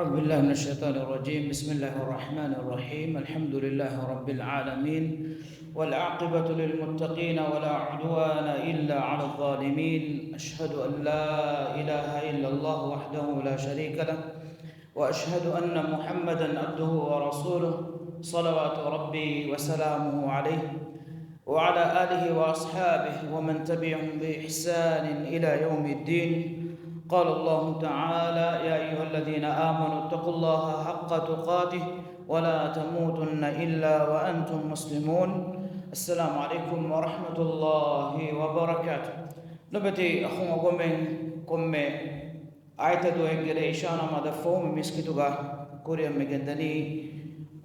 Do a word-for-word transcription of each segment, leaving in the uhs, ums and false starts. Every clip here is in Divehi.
أعوذ بالله من الشيطان الرجيم. بسم الله الرحمن الرحيم. الحمد لله رب العالمين. والعاقبة للمتقين ولا عدوان إلا على الظالمين. أشهد أن لا إله إلا الله وحده لا شريك له. وأشهد أن محمدا عبده ورسوله. صلوات ربي وسلامه عليه. وعلى آله وأصحابه ومن تبعهم بإحسان إلى يوم الدين. قال الله تعالى: يا أيها الذين آمنوا اتقوا الله حق تقاته ولا تموتن إلا وأنتم مسلمون. السلام عليكم ورحمة الله وبركاته. ލޮބުވެތި އަޚުން އަގުމެން، ކޮންމެ އާޔަތެއް ދުވަހެއްގެ ރޭ އިޝާ ނަމާދަށްފަހު މި މިސްކިތުގަ ކުރިއަށް މިގެންދަނީ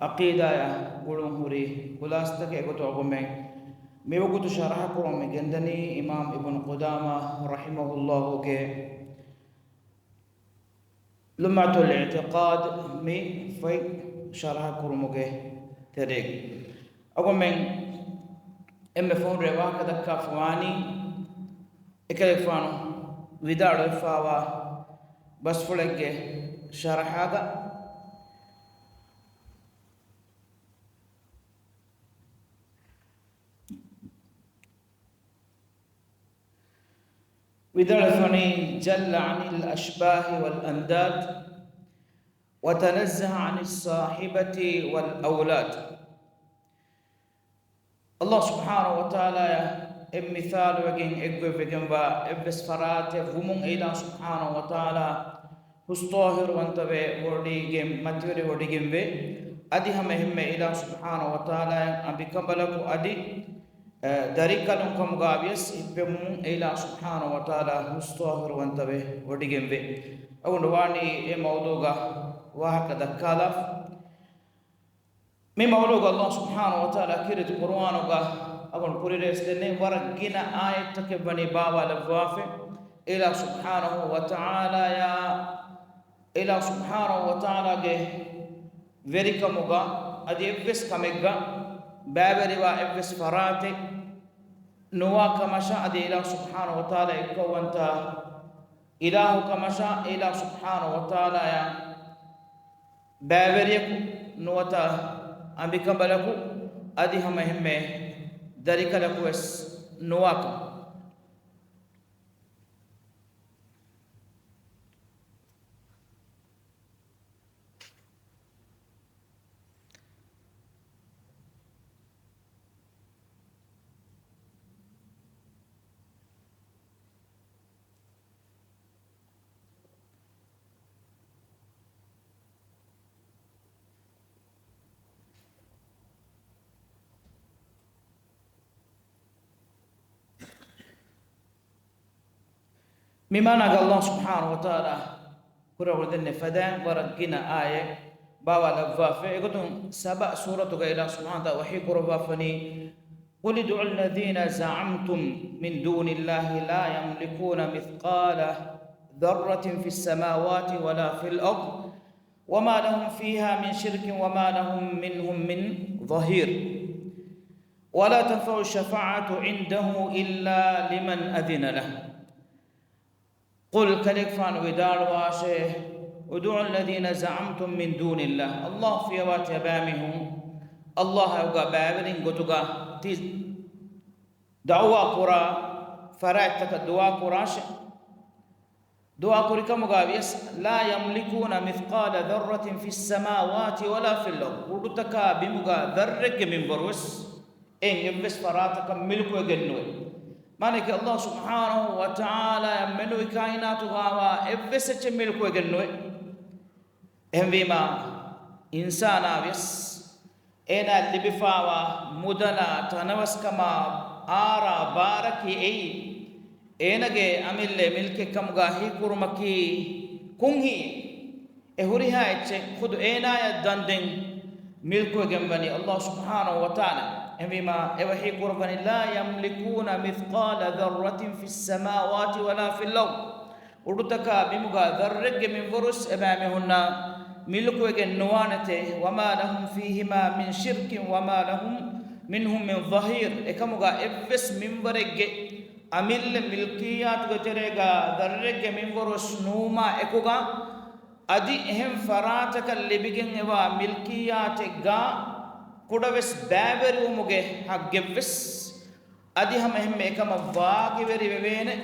އަޤީދާޔާ ގުޅުން ހުރި ޚުލާސަތަކެއް. އެގޮތުން އަގުމެން މިވަގުތު ޝަރަޙަ ކުރަން މިގެންދަނީ އިމާމް އިބްނު ޤުދާމާ ރަޙިމަހުﷲގެ ލުމްޢަތުލް އިޢްތިޤާދު މި ފޮތް ޝަރަޙަ ކުރުމުގެ ތެރޭގަ. އަގުމެން އެންމެ ފަހުން ރޭ ވާހަކަ ދައްކާފަވާނީ އެކަލޭގެފާނު ވިދާޅުވެފަވާ ބަސްފުޅެއްގެ ޝަރަޙާގަ. ވިދާޅުވެފަވާނީ: جل عن الأشباه والأنداد وتنزه عن الصاحبة والأولاد. ﷲ ސުބްޙާނަހޫ ވަތަޢާލާއަށް އެއް މިސާލުވެގެން އެއްގޮތްވެގެންވާ އެއްވެސް ފަރާތެއް ވުމުން އެ އިލާހު ސުބްޙާނަހޫ ވަތަޢާލާ ހުސްޠާހިރުވަންތަވެ ވޮޑިގެން، މަތިވެރި ވޮޑިގެންވޭ. އަދި ހަމަ އެހެންމެ އިލާހު ސުބްޙާނަހޫ ވަތަޢާލާއަށް އަނބިކަނބަލަކު އަދި، އެ، ދަރިކަލުން ކަމުގަ ވިޔަސް ހިއްޕެވުމުން އެ އިލާހު ސުބްޙާނަހޫ ވަތަޢާލާ ހުސްޠާހިރުވަންތަވެ ވޮޑިގެންވޭ. އަގުނޑު ވާނީ އެ މައުޟޫގަ ވާހަކަ ދައްކާލާފަ. މި މައުޟޫގަ ﷲ ސުބްޙާނަހޫ ވަތަޢާލާ ކީރިތި ޤުރުއާނުގަ އަގުނޑު ކުރިއަރަސް ދެންނެވި ވަރަށް ގިނަ އާޔަތްތަކެއް ވަނީ ބާވާލައްވާފަ. އެ އިލާހު ސުބްޙާނަހޫ ވަތަޢާލާއާ، އެ އިލާހު ސުބްޙާނަހޫ ވަތަޢާލާގެ ވެރިކަމުގަ އަދި އެއްވެސް ކަމެއްގަ ބައިވެރިވާ އެއްވެސް ފަރާތެއް ނުވާ ކަމަށާ އަދި އެ އިލާހު ސުބްޙާނަހޫ ވަތަޢާލާ އެއްކައުވަންތަ އިލާހު ކަމަށާ، އެ އިލާހު ސުބްޙާނަހޫ ވަތަޢާލާއާ ބައިވެރިޔަކު ނުވަތަ އަނބިކަނބަލަކު އަދި ހަމަ އެހެންމެ ދަރިކަލަކު ވެސް ނުވާކަމަށް. މި މާނާގަ ﷲ ސުބްޙާނަހޫ ވަތަޢާލާ ކުރެވޮޑިދެންނެވި ފަދައިން ވަރަށް ގިނަ އާޔަތް ބާވާލައްވާފަ. އެގޮތުން ސަބަ ސޫރަތުގަ އިލާހު ސުބްޙާނަހޫ ވަތަޢާލާ ވަޙީ ކުރައްވާފަނީ: قل ادعوا الذين زعمتم من دون الله لا يملكون مثقال ذرة في السماوات ولا في الأرض وما لهم فيها من شرك وما له منهم من ظهير ولا تنفع الشفاعة عنده إلا لمن أذن له. قل، ކަލޭގެފާނު ވިދާޅުވާށޭ، ادعوا الذين زعمتم من دون الله، ﷲ ފިޔަވާ ތިޔަބައިމީހުން ﷲ އަށް އައިގާ ބައިވެރިން ގޮތުގަ ތި ދަޢުވާ ކުރާ ފަރާތްތަކަށް ދުޢާ ކުރާށޭ. ދުޢާ ކުރިކަމުގަ ވިޔަސް، لا يملكون مثقال ذرة في السماوات ولا في الأرض، އުޑުތަކާ ބިމުގަ ޛައްރެއްގެ މިންވަރުވެސް އެއިން އެއްވެސް ފަރާތަކަށް މިލްކުވެގެންނުވޭ. މާނައަކީ، ﷲ ސުބްޙާނަހޫ ވަތަޢާލާއަށް މެނުވި ކާއިނާތުގައިވާ އެއްވެސް އެއްޗެއް މިލްކުވެގެންނުވޭ. އެހެންވީމާ، އިންސާނާ ވިޔަސް އޭނާއަށް ލިބިފައިވާ މުދަލާ، ތަނަވަސްކަމާ، އާރާ ބާރަކީ އެއީ، އޭނާގެ އަމިއްލަ މިލްކެއް ކަމުގަ ހީކުރުމަކީ ކޮން ހީއެއް؟ އެ ހުރިހާ އެއްޗެއް ޚުދު އޭނާޔަށް ދަންދެން މިލްކުވެގެންވަނީ ﷲ ސުބްޙާނަހޫ ވަތަޢާލާ. އެހެންވީމާ، އެ ވަޙީ ކުރައްވަނީ، لا يملكون مثقال ذرة في السماوات ولا في الأرض. އުޑުތަކާ ބިމުގަ ޛައްރެއްގެ މިންވަރުވެސް އެބައިމީހުންނަށް މިލްކުވެގެން ނުވާނެތޭ. وما لهم فيهما من شرك وما له منهم من ظهير. އެކަމުގަ އެއްވެސް މިންވަރެއްގެ އަމިއްލަ މިލްކިއްޔާތުގެ ތެރޭގަ ޛައްރެއްގެ މިންވަރުވެސް ނުވުމާ އެކުގަ، އަދި އެހެން ފަރާތަކަށް ލިބިގެން އެވާ މިލްކިއްޔާތެއްގާ ކުޑަވެސް ބައިވެރިވުމުގެ ހައްގެއްވެސް އަދި ހަމަ އެހެންމެ އެކަމަށް ވާގިވެރިވެވޭނެ.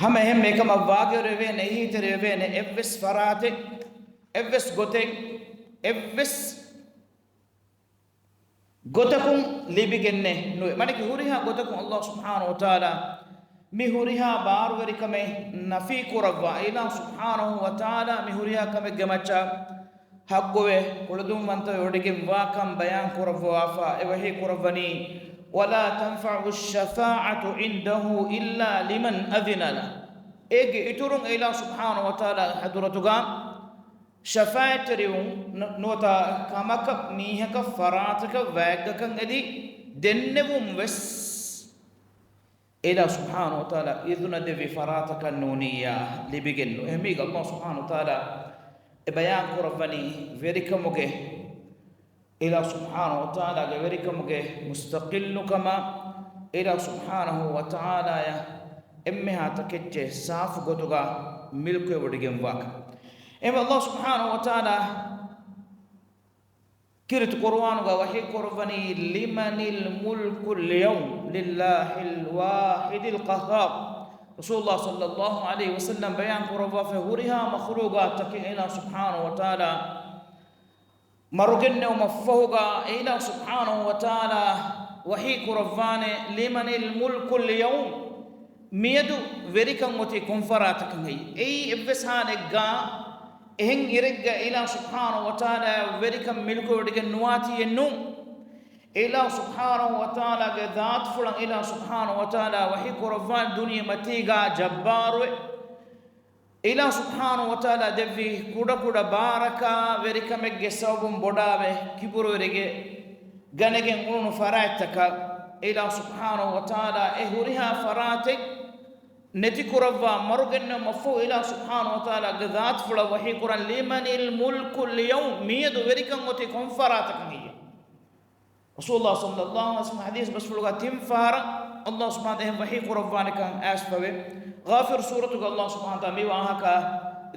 ހަމަ އެހެންމެ އެކަމަށް ވާގިވެރިވެވޭނެ، އެހީތެރިވެވޭނެ އެއްވެސް ފަރާތެއް، އެއްވެސް ގޮތެއް، އެއްވެސް ގޮތަކުން ލިބިގެންނެއް ނުވޭ. މާނައަކީ ހުރިހާ ގޮތަކުން އައްލާހު ސުބްޙާނަހު ވަތަޢާލާ މި ހުރިހާ ބާރުވެރިކަމެއް ނަފީ ކުރައްވާ، އެ އިލާހު ސުބްޙާނަހު ވަތަޢާލާ މި ހުރިހާ ކަމެއްގެ މައްޗަށް ހައްގުވެ ކުޅަދުންވަންތަވެވޮޑިގެންވާކަން ބަޔާން ކުރައްވާފަ އެ ވަޙީ ކުރައްވަނީ، ولا تنفع الشفاعة عنده إلا لمن أذن له. އޭގެ އިތުރުން އެ އިލާހު ސުބްޙާނަހު ވަތަޢާލާގެ ޙަޟުރަތުގާ ޝަފާޢަތްތެރިވުން ނު-، ނުވަތަ ކަމަކަށް މީހަކަށް ފަރާތަކަށް ވާގްގަކަށް އެދި ދެންނެވުން ވެސް އެ އިލާހު ސުބްޙާނަހު ވަތަޢާލާ އިޛުނަ ދެއްވި ފަރާތަކަށް ނޫނިއްޔާ ލިބިގެން ނު. އެހެންވީގަ އައްލާހު ސުބްޙާނަހު ވަތަޢާލާ އެ ބަޔާން ކުރައްވަނީ ވެރިކަމުގެ، އެ އިލާހު ސުބްޙާނަހު ވަތަޢާލާގެ ވެރިކަމުގެ މުސްތަޤިއްލުކަމާ، އެ އިލާހު ސުބްޙާނަހު ވަތަޢާލާޔަށް އެންމެހާ ތަކެއްޗެއް ސާފު ގޮތުގަ މިލްކުވެވޮޑިގެންވާކަން. އެހެންވެ އައްލާހު ސުބްޙާނަހު ވަތަޢާލާ ކީރިތި ޤުރުއާނުގަ ވަޙީ ކުރައްވަނީ، لمن الملك اليوم لله الواحد القهار. ރަސޫލުﷲ ޞައްލަﷲ ޢަލައިހި ވަސައްލަމް ބަޔާން ކުރައްވާފަ ހުރިހާ މަޚްލޫޤާތަކެއް އެ އިލާހު ސުބްޙާނަހު ވަތަޢާލާ މަރުގެންނެވުމަށްފަހުގަ އެ އިލާހު ސުބްޙާނަހު ވަތަޢާލާ ވަޙީ ކުރައްވާނެ، لمن الملك اليوم، މިއަދު ވެރިކަން އޮތީ ކޮން ފަރާތަކަށް ހެއްޔެވެ؟ އެއީ އެއްވެސް ޙާލެއްގަ އެހެން އިރެއްގަ އެ އިލާހު ސުބްޙާނަހު ވަތަޢާލާ ވެރިކަން މިލްކުވެވޮޑިގެން ނުވާތީއެއް ނޫން. އެ އިލާހު ސުބްޙާނަހު ވަތަޢާލާގެ ޛާތުފުޅަށް އެ އިލާހު ސުބްޙާނަހު ވަތަޢާލާ ވަޙީ ކުރައްވާނެ ދުނިޔެމަތީގަ ޖައްބާރުވެ، އެ އިލާހު ސުބްޙާނަހު ވަތަޢާލާ ދެއްވި ކުޑަކުޑަ ބާރަކާ ވެރިކަމެއްގެ ސަބަބުން ބޮޑާވެ ކިބުރުވެރިގެ ގަނެގެން އުޅުނު ފަރާތްތަކަށް އެ އިލާހު ސުބްޙާނަހު ވަތަޢާލާ އެ ހުރިހާ ފަރާތެއް ނެތިކުރައްވާ މަރުގެންނެވުމަށްފަހު އެ އިލާހު ސުބްޙާނަހު ވަތަޢާލާގެ ޛާތުފުޅަށް ވަޙީ ކުރަން، لمن الملك اليوم، މިއަދު ވެރިކަން އޮތީ ކޮން ފަރާތަކަށް ހެއްޔެވެ؟ ރަސޫލުﷲ ޞައްލަﷲ ޢަލައިހި ވަސައްލަމް ޙަދީޘް ބަސްފުޅުގަ ތިން ފަހަރަށް އައްލާހު ސުބްޙާނަހު ވަތަޢާލާ އެހެން ވަޙީ ކުރައްވާނެކަން އައިސްފަވޭ. ޣާފިރު ސޫރަތުގަ އައްލާހު ސުބްޙާނަހު ވަތަޢާލާ މި ވާހަކަ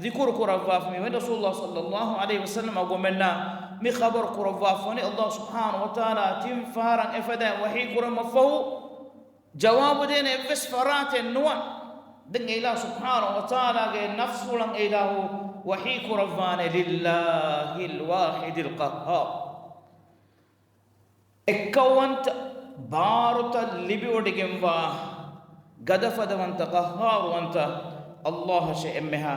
ޛިކުރު ކުރައްވާފަ މިވަނީ ރަސޫލުﷲ ޞައްލަﷲ ޢަލައިހި ވަސައްލަމް އަޅުގަނޑުމެންނަށް މި ޚަބަރު ކުރައްވާފަ ވަނީ އައްލާހު ސުބްޙާނަހު ވަތަޢާލާ ތިން ފަހަރަށް އެފަދައިން ވަޙީ ކުރުމަށްފަހު ޖަވާބު ދޭނެ އެއްވެސް ފަރާތެއް ނުވާ. ދެން އެ އިލާހު ސުބްޙާނަހު ވަތަޢާލާގެ ނަފްސުފުޅަށް އެ އިލާހު ވަޙީ ކުރައްވާނެ، لله الواحد القهار. އެއްކައުވަންތަ، ބާރުތައް ލިބިވޮޑިގެންވާ، ގަދަފަދަވަންތަ، ޤައްހާރުވަންތަ އައްލާހަށޭ އެންމެހާ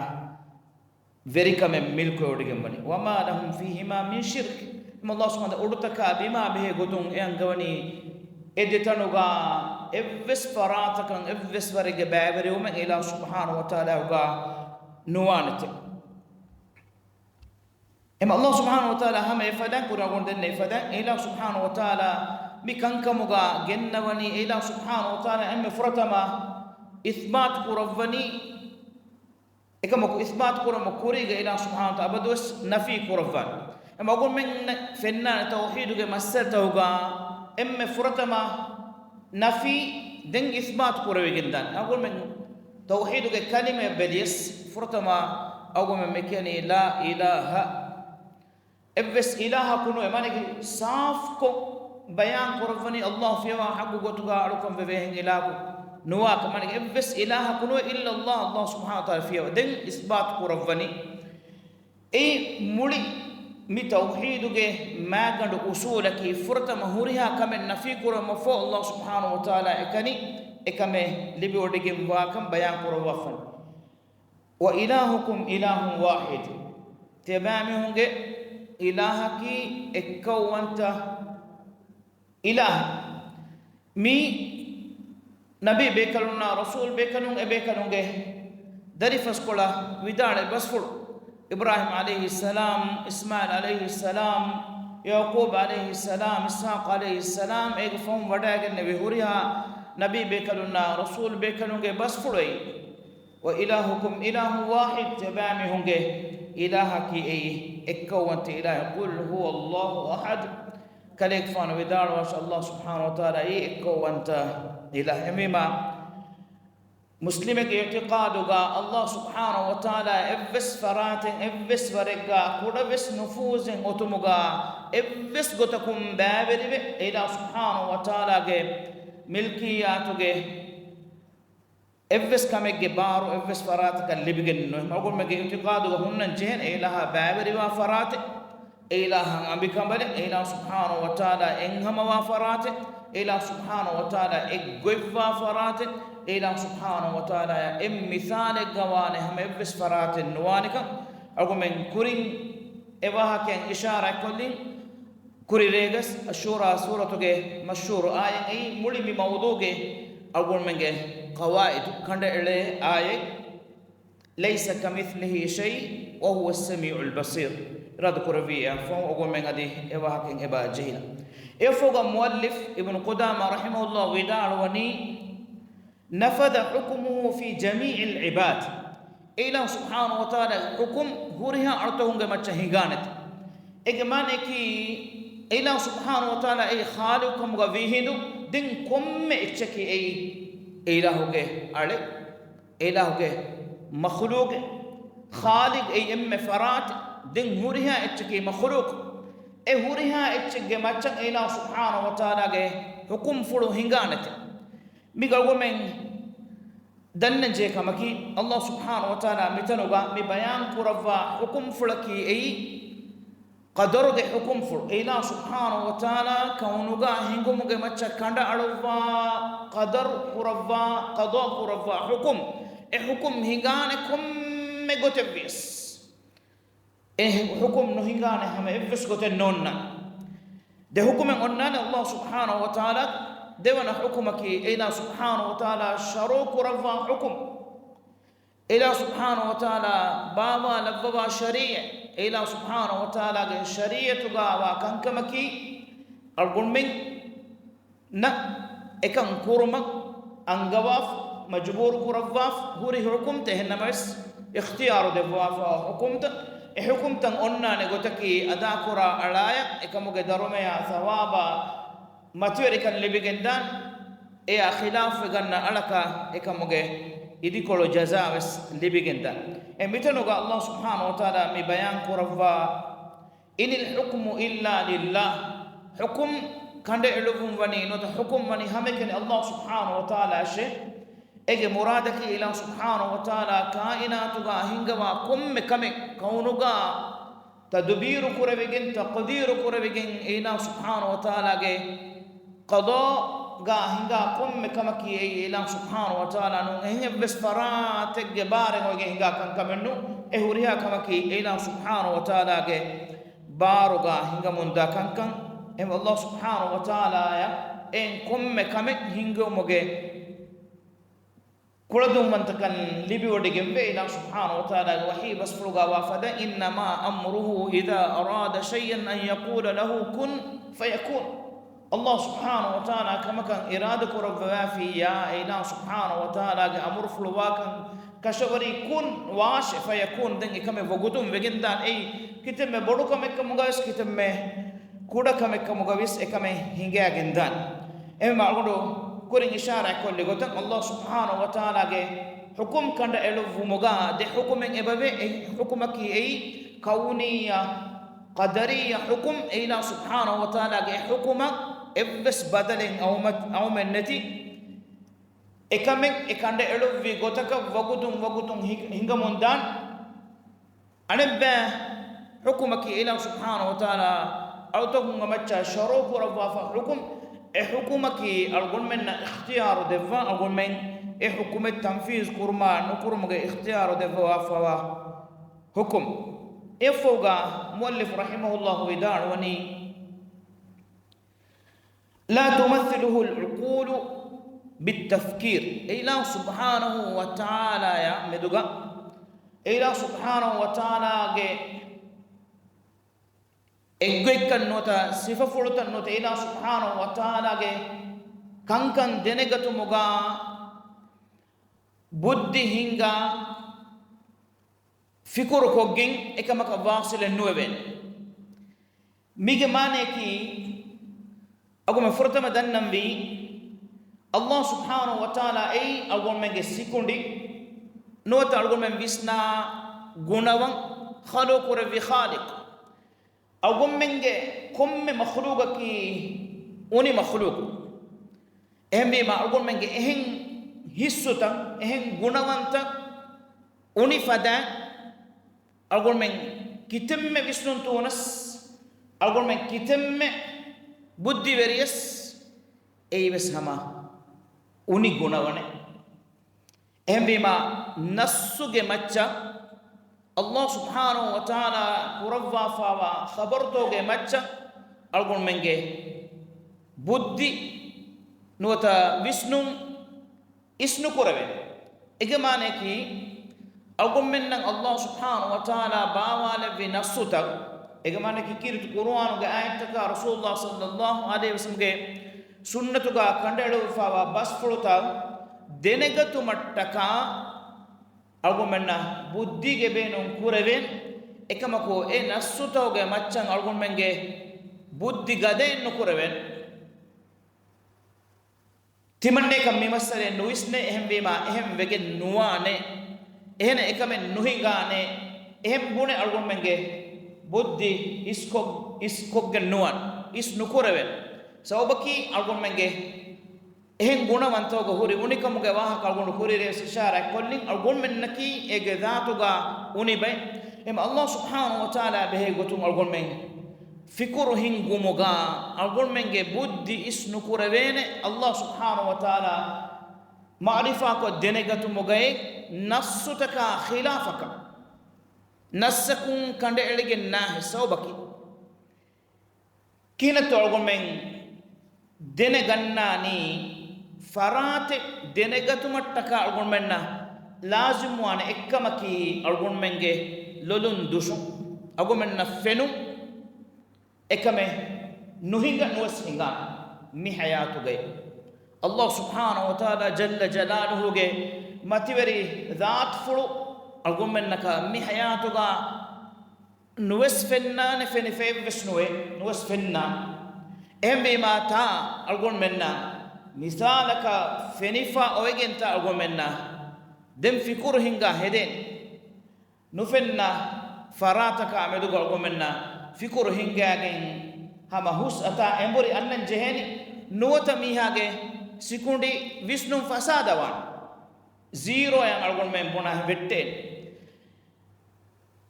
ވެރިކަމެއް މިލްކުވެވޮޑިގެންވަނީ. وما لهم فيهما من شرك. އެމަ އައްލާހު ސުބްޙާނަހު ވަތަޢާލާ އުޑުތަކާ ބިމާ ބެހޭ ގޮތުން އެ އަންގަވަނީ އެ ދެތަނުގާ އެއްވެސް ފަރާތަކަށް އެއްވެސް ވަރެއްގެ ބައިވެރިވުމެއް އެ އިލާހު ސުބްޙާނަހު ވަތަޢާލާގާ ނުވާނެތެ. އެމަ އައްލާހު ސުބްޙާނަހު ވަތަޢާލާ ހަމަ އެފަދައިން ކުރިއަށް އަޅުގަނޑު ދެންނެވި ފަދައިން، އެ އިލާހު ސުބްޙާނަހު ވަތަޢާލާ މި ކަންކަމުގަ ގެންނަވަނީ، އެ އިލާހު ސުބްޙާނަހު ވަތަޢާލާ އެންމެ ފުރަތަމަ އިސްބާތު ކުރައްވަނީ، އެކަމަކު އިސްބާތު ކުރުމަށް ކުރީގަ އިލާހު ސުބްޙާނަހު ވަތަޢާލާ އަބަދުވެސް ނަފީ ކުރައްވާނެ. އެމަ އަޅުގަނޑުމެންނަށް ފެންނާނެ ތައުޙީދުގެ މައްސަލަތަކުގަ އެންމެ ފުރަތަމަ ނަފީ، ދެން އިސްބާތު ކުރެވިގެން ދާނެ. އަޅުގަނޑުމެން ތައުޙީދުގެ ކަލިމަޔަށް ބެލިޔަސް، ފުރަތަމަ އަޅުގަނޑުމެން މި ކިޔަނީ ލާ އިލާހަ. އެއްވެސް އިލާހަކު ނުވޭ. މާނައަކީ ސާފުކޮށް ބަޔާން ކުރައްވަނީ އައްލާހު ފިޔަވާ ހައްގު ގޮތުގަ އަޅުކަން ވެވޭ އެހެން އިލާހަކު ނުވާކަން. މާނައަކީ އެއްވެސް އިލާހަކު ނުވޭ إلا الله، އައްލާހު ސުބްޙާނަހު ވަތަޢާލާ ފިޔަވާ. ދެން އިސްބާތު ކުރައްވަނީ އެއީ މުޅި މި ތައުޙީދުގެ މާގަނޑު އުޞޫލަކީ، ފުރަތަމަ ހުރިހާ ކަމެއް ނަފީ ކުރުމަށްފަހު އައްލާހު ސުބްޙާނަހު ވަތަޢާލާ އެކަނި އެކަމެއް ލިބިވޮޑިގެންވާކަން ބަޔާން ކުރައްވާފަން. وإلهكم إله واحد. ތިޔަބައިމީހުންގެ އިލާހަކީ އެއްކައުވަންތަ އިލާހެއް. މި ނަބީ ބޭކަލުންނާ ރަސޫލް ބޭކަލުން އެބޭކަލުންގެ ދަރިފަސްކޮޅަށް ވިދާޅުވި ބަސްފުޅު. އިބްރާހީމް ޢަލައިހިއްސަލާމް، އިސްމާޢީލް ޢަލައިހިއްސަލާމް، ޔަޢުޤޫބް ޢަލައިހިއްސަލާމް، އިސްޙާޤް ޢަލައިހިއްސަލާމް، އޭގެ ފަހުން ވަޑައިގެންނެވި ހުރިހާ ނަބީ ބޭކަލުންނާ ރަސޫލް ބޭކަލުންގެ ބަސްފުޅު އެއީ. وإلهكم إله واحد، ތިޔަބައިމީހުންގެ އިލާހަކީ އެއީ އެއްކައުވަންތަ އިލާހެއް. قل هو الله أحد. ކަލޭގެފާނު ވިދާޅުވާށި، ﷲ ސުބްޙާނަހޫ ވަތަޢާލާ އެއީ އެއްކައުވަންތަ އިލާހެއް. އެހެންވީމާ، މުސްލިމެއްގެ އިޢުތިޤާދުގަ ﷲ ސުބްޙާނަހޫ ވަތަޢާލާ އެއްވެސް ފަރާތެއް، އެއްވެސް ވަރެއްގަ، ކުޑަވެސް ނުފޫޒެއް އޮތުމުގަ، އެއްވެސް ގޮތަކުން ބައިވެރިވެ، އެ ﷲ ސުބްޙާނަހޫ ވަތަޢާލާގެ މިލްކިއްޔާތުގެ އެއްވެސް ކަމެއްގެ ބާރު އެއްވެސް ފަރާތަކަށް ލިބިގެން ނުވޭ. މަގުމެގެ އިޢުތިޤާދުގަ ހުންނަން ޖެހޭނެ އެ އިލާހާ ބައިވެރިވާ ފަރާތެއް، އެ އިލާހަށް އަނބިކަނބަލެއް، އެ ﷲ ސުބްޙާނަހޫ ވަތަޢާލާ އެއްހަމަވާ ފަރާތެއް، އެ ﷲ ސުބްޙާނަހޫ ވަތަޢާލާ އެއްގޮތްވާ ފަރާތެއް، އެ ﷲ ސުބްޙާނަހޫ ވަތަޢާލާއާ އެއްމިސާލެއްގަ ވާނެ ހަމަ އެއްވެސް ފަރާތެއް ނުވާނެކަން އަޅުގަނޑުމެން ކުރިން އެ ވާހަކައިން އިޝާރާތްކޮށްލިން. ކުރި ރޭގަސް އަޝޫރާ ސޫރަތުގެ މަޝްހޫރު އާޔަތް އެއީ މުޅި މި މައުޟޫޢުގެ އަޅުގަނޑުމެންގެ ޤަވާޢިދު ކަނޑައެޅޭ އާޔަތް، ليس كمثله شيء وهو السميع البصير. އިރާދަ ކުރެއްވިއްޔާ ފަހު އަޅުގަނޑުމެން އަދި އެ ވާހަކައިން އެބަ ޖެހިލަން. އެއަށްފަހުގަ މުއައްލިފް އިބްނު ޤުދާމާ ރަޙިމަހުﷲ ވިދާޅުވަނީ، نفذ حكمه في جميع العباد. އެ އިލާހު ސުބްޙާނަހޫ ވަތަޢާލާގެ ޙުކުމް ހުރިހާ އަޅުތަކުންގެ މައްޗަށް ހިނގާނެތެ. އޭގެ މާނައަކީ، އެ އިލާހު ސުބްޙާނަހޫ ވަތަޢާލާ އެއީ ޚާލިޤު ކަމުގަ ވީހިނދު، ދެން ކޮންމެ އެއްޗަކީ އެއީ އެ އިލާހުގެ އަޅެއް، އެ އިލާހުގެ މަޚްލޫޤެއް. ޚާލިޤު އެއީ އެންމެ ފަރާތެއް، ދެން ހުރިހާ އެއްޗަކީ މަޚްލޫޤު. އެ ހުރިހާ އެއްޗެއްގެ މައްޗަށް އެ އިލާހު ސުބްޙާނަހޫ ވަތަޢާލާގެ ޙުކުމްފުޅު ހިނގާނެތެ. މި އަޅުގަނޑުމެން ދަންނަންޖެހޭ ކަމަކީ، ﷲ ސުބްޙާނަހޫ ވަތަޢާލާ މިތަނުގަ މި ބަޔާން ކުރައްވާ ޙުކުމްފުޅަކީ އެއީ، ޤަދަރުގެ ޙުކުމްފުޅު. އެ އިލާހު ސުބްޙާނަހޫ ވަތަޢާލާ ކައުނުގަ ހިނގުމުގެ މައްޗަށް ކަނޑައަޅުއްވާ، ޤަދަރު ކުރައްވާ، ޤަޟާ ކުރައްވާ ޙުކުމް. އެ ޙުކުމް ހިނގާނެ ކޮންމެ ގޮތެއްވިޔަސް. އެ ޙުކުމް ނުހިނގާނެ ހަމަ އެއްވެސް ގޮތެއް ނޯންނާނެ. ދެ ޙުކުމެއް އޮންނާނެ ﷲ ސުބްޙާނަހޫ ވަތަޢާލާ. ދެވަނަ ޙުކުމަކީ، އެ އިލާހު ސުބްޙާނަހޫ ވަތަޢާލާ ޝަރުޢު ކުރައްވާ ޙުކުމް. އެ އިލާހު ސުބްޙާނަހޫ ވަތަޢާލާ ބާވާލައްވަވާ ޝަރީޢަތް. އެ އިލާހު ސުބްޙާނަހޫ ވަތަޢާލާގެ ޝަރީޢަތުގަ ވާ ކަންކަމަކީ، އަޅުގަނޑުމެން ނަ އެކަން ކުރުމަށް އަންގަވާފަ، މަޖުބޫރު ކުރައްވާފަ ހުރި ޙުކުމްތައް، އެހެންނަމަވެސް އިޚްތިޔާރު ދެއްވާފަ ޙުކުމްތައް، އެ ޙުކުމްތައް އޮންނާނެ ގޮތަކީ އަދާކުރާ އަޅާޔަށް އެކަމުގެ ދަރުމަޔާ ޘަވާބާ މަތިވެރިކަން ލިބިގެންދާން، އެޔާ ޚިލާފްވެ ގަންނަ އަޅަކަށް އެކަމުގެ އިދިކޮޅު ޖަޒާވެސް ލިބިގެންދާން. އެ މިތަނުގަ ﷲ ސުބްޙާނަހޫ ވަތަޢާލާ މި ބަޔާން ކުރައްވާ، إن الحكم إلا لله. ޙުކުމް ކަނޑައެޅުއްވުން ވަނީ ނުވަތަ ޙުކުމް ވަނީ ހަމައެކަނި ﷲ ސުބްޙާނަހޫ ވަތަޢާލާއަށޭ. އޭގެ މުރާދަކީ އިލާހު ސުބްޙާނަހޫ ވަތަޢާލާ ކާއިނާތުގަ ހިންގަވާ ކޮންމެ ކަމެއް ކައުނުގަ ތަދުބީރު ކުރެވިގެން، ތަޤްދީރު ކުރެވިގެން، އެ އިލާހު ސުބްޙާނަހޫ ވަތަޢާލާގެ ޤަޟާގަ ހިނގާ ކޮންމެ ކަމަކީ އެއީ އިލާހު ސުބްޙާނަހޫ ވަތަޢާލާ ނޫން. އެހެން އެއްވެސް ފަރާތެއްގެ ބާރެއް އޮތްގެން ހިނގާ ކަންކަމެއް ނޫން. އެ ހުރިހާ ކަމަކީ އެ އިލާހު ސުބްޙާނަހޫ ވަތަޢާލާގެ ބާރުގަ ހިނގަމުންދާ ކަންކަން. އެހެން ﷲ ސުބްޙާނަހޫ ވަތަޢާލާއަށް އެހެން ކޮންމެ ކަމެއް ހިންގެވުމުގެ ކުޅަދުންވަންތަކަން ލިބިވޮޑިގެންވޭ. އިލާހު ސުބްޙާނަހޫ ވަތަޢާލާގެ ވަޙީ ބަސްފުޅުގަ ވާ ފަދަ، إنما أمره إذا أراد شيئا أن يقول له كن فيكون. ﷲ ސުބްޙާނަހޫ ވަތަޢާލާ ކަމަކަށް އިރާދަ ކުރައްވަވާފިއްޔާ، އެ އިލާހު ސުބްޙާނަހޫ ވަތަޢާލާގެ އަމުރުފުޅު ވާކަން ކަށަވަރީ، كن، ވާށޭ، فيكون، ދެން އެކަމެއް ވަގުތުން ވެގެންދާނެ. އެއީ ކިތަންމެ ބޮޑު ކަމެއްކަމުގަވެސް، ކިތަންމެ ކުޑަ ކަމެއްކަމުގަވެސް އެކަމެއް ހިނގައިގެންދާނެ. އެހެންވީމަ އަޅުގަނޑު ކުރިން އިޝާރާތްކޮށްލި ގޮތަށް، ﷲ ސުބްޙާނަހޫ ވަތަޢާލާގެ ޙުކުމް ކަނޑައެޅުއްވުމުގަ ދެ ޙުކުމެއް އެބަވޭ. އެއް ޙުކުމަކީ އެއީ ކައުނިއްޔާ، ޤަދަރިއްޔާ ޙުކުމް. އެ އިލާހު ސުބްޙާނަހޫ ވަތަޢާލާގެ އެ ޙުކުމަށް އެއްވެސް ބަދަލެއް އައުމަ-، އައުމެއް ނެތި. އެކަމެއް އެ ކަނޑައެޅުއްވި ގޮތަކަށް ވަގުތުން ވަގުތުން ހި-، ހިނގަމުންދާން. އަނެއްބައި ޙުކުމަކީ އިލާހު ސުބްޙާނަހޫ ވަތަޢާލާ އަޅުތަކުންގެ މައްޗަށް ޝަރުޢު ކުރައްވާފަ ޙުކުމް. އެ ޙުކުމަކީ އަޅުގަނޑުމެންނަށް އިޚްތިޔާރު ދެއްވާ، އަޅުގަނޑުމެން އެ ޙުކުމެއް ތަންފީޒު ކުރުމާ ނުކުރުމުގެ އިޚްތިޔާރު ދެއްވާފަވާ ޙުކުމް. އެއަށްފަހުގަ މުއައްލިފު ރަޙިމަހުﷲ ވިދާޅުވަނީ، لا تمثله العقول بالتفكير. އެ އިލާހު ސުބްޙާނަހޫ ވަތަޢާލާއާ މެދުގަ، އެ އިލާހު ސުބްޙާނަހޫ ވަތަޢާލާގެ އެއްގޮތްކަން ނުވަތަ ސިފަފުޅުތައް ނުވަތަ، އެ އިލާހު ސުބްޙާނަހޫ ވަތަޢާލާގެ ކަންކަން ދެނެގަތުމުގަ ބުއްދި ހިންގާ ފިކުރު ކޮށްގެން އެކަމަކަށް ވާޞިލެއް ނުވެވޭނެ. މީގެ މާނައަކީ، އަޅުގަނޑުމެން ފުރަތަމަ ދަންނަންވީ، އައްލާހު ސުބްޙާނަހު ވަތަޢާލާ އެއީ އަޅުގަނޑުމެންގެ ސިކުނޑި، ނުވަތަ އަޅުގަނޑުމެން ވިސްނާ ގުނަވަން ޚަލްޤު ކުރެއްވި ޚާލިޤު. އަޅުގަނޑުމެންގެ ކޮންމެ މަޚްލޫޤަކީ އުނި މަޚްލޫޤު. އެހެންވީމާ، އަޅުގަނޑުމެންގެ އެހެން ހިއްސުތައް، އެހެން ގުނަވަންތައް އުނި ފަދައިން، އަޅުގަނޑުމެން ކިތަންމެ ވިސްނުންތޫނަސް، އަޅުގަނޑުމެން ކިތަންމެ ބުއްދިވެރިޔަސް، އެއީވެސް ހަމަ އުނި ގުނަވަނެއް. އެހެންވީމާ، ނައްސުގެ މައްޗަށް، އައްލާހު ސުބްޙާނަހު ވަތަޢާލާ ކުރައްވާފާވާ ޚަބަރުތަކުގެ މައްޗަށް އަޅުގަނޑުމެންގެ ބުއްދި ނުވަތަ ވިސްނުން އިސްނުކުރެވޭނެ. އޭގެ މާނައަކީ، އަޅުގަނޑުމެންނަށް އައްލާހު ސުބްޙާނަހު ވަތަޢާލާ ބާވާލެއްވި ނައްސުތައް، އޭގެ މާނައަކީ، ކީރިތި ޤުރުއާނުގެ އާޔަތްތަކާ ރަސޫލުﷲ ޞައްލައްލާހު ޢަލައިހި ވަސައްލަމްގެ ސުންނަތުގާ ކަނޑައެޅިފާވާ ބަސްފުޅުތައް ދެނެގަތުމަށްޓަކާ، އަޅުގަނޑުމެންނަށް ބުއްދީގެ ބޭނުން ކުރެވޭނެ. އެކަމަކު، އެ ނައްސުތަކުގެ މައްޗަށް އަޅުގަނޑުމެންގެ ބުއްދި ގަދައެއް ނުކުރެވޭނެ. ތިމަންނައަކަށް މި މައްސަލައެއް ނުވިސްނޭ، އެހެންވީމާ، އެހެން ވެގެން ނުވާނެ، އެހެނަސް އެކަމެއް ނުހިނގާނެ، އެހެން ބުނެ އަޅުގަނޑުމެންގެ ބުއްދި އިސްކޮށް، އިސްކޮށްގެން ނުވާނެ، އިސް ނުކުރެވޭނެ. ސަބަބަކީ އަޅުގަނޑުމެންގެ އެހެން ގުނަވަންތަކުގަ ހުރި އުނިކަމުގެ ވާހަކަ އަޅުގަނޑު ކުރިއަރިވެސް އިޝާރާތް ކޮށްލިން، އަޅުގަނޑުމެންނަކީ އޭގެ ޒާތުގަ އުނި ބައެއް. އެހެން އައްލާހު ސުބްޙާނަހު ވަތަޢާލާ ބެހޭ ގޮތުން އަޅުގަނޑުމެން ފިކުރު ހިންގުމުގަ އަޅުގަނޑުމެންގެ ބުއްދި އިސް ނުކުރެވޭނެ، އައްލާހު ސުބްޙާނަހު ވަތަޢާލާ މަޢުރިފާކޮށް ދެނެގަތުމުގައި ނައްސުތަކާ ޚިލާފަކަށް. ނައްސަކުން ކަނޑައެޅިގެން ނާހެއް ސަބަބަކީ. ކިހިނެއްތޯ އަޅުގަނޑުމެން ދެނެގަންނާނީ ފަރާތެއް ދެނެގަތުމަށްޓަކާ އަޅުގަނޑުމެންނަށް ލާޒިމްވާނެ އެއްކަމަކީ އަޅުގަނޑުމެންގެ ލޮލުން ދުށުން، އަޅުގަނޑުމެންނަށް ފެނުން، އެކަމެއް ނުހިނގާ ނުވެސް ހިނގާނެ މި ޙަޔާތުގައި. އައްލާހު ސުބްޙާނަހު ވަތަޢާލާ ޖައްލަ ޖަލާލުހުގެ މަތިވެރި ޒާތުފުޅު އަޅުގަނޑުމެންނަކަށް މި ޙަޔާތުގަ ނުވެސް ފެންނާނެ، ފެނިފައެއްވެސް ނުވޭ، ނުވެސް ފެންނާނެ. އެހެންވީމާ ތާ އަޅުގަނޑުމެންނަށް މިސާލަކަށް ފެނިފަ އޮވެގެން ތާ އަޅުގަނޑުމެންނަށް ދެން ފިކުރު ހިންގާ ހެދޭނެ. ނުފެންނަ ފަރާތަކާ މެދުގަ އަޅުގަނޑުމެންނަށް ފިކުރު ހިންގާގެން ހަމަ ހުސް އަތާ އެނބުރި އަންނަން ޖެހޭނެ. ނުވަތަ މީހާގެ ސިކުނޑި ވިސްނުން ފަސާދަވާނެ. ޒީރޯއަށް އަޅުގަނޑުމެން ބުނާ ވެއްޓޭނެ.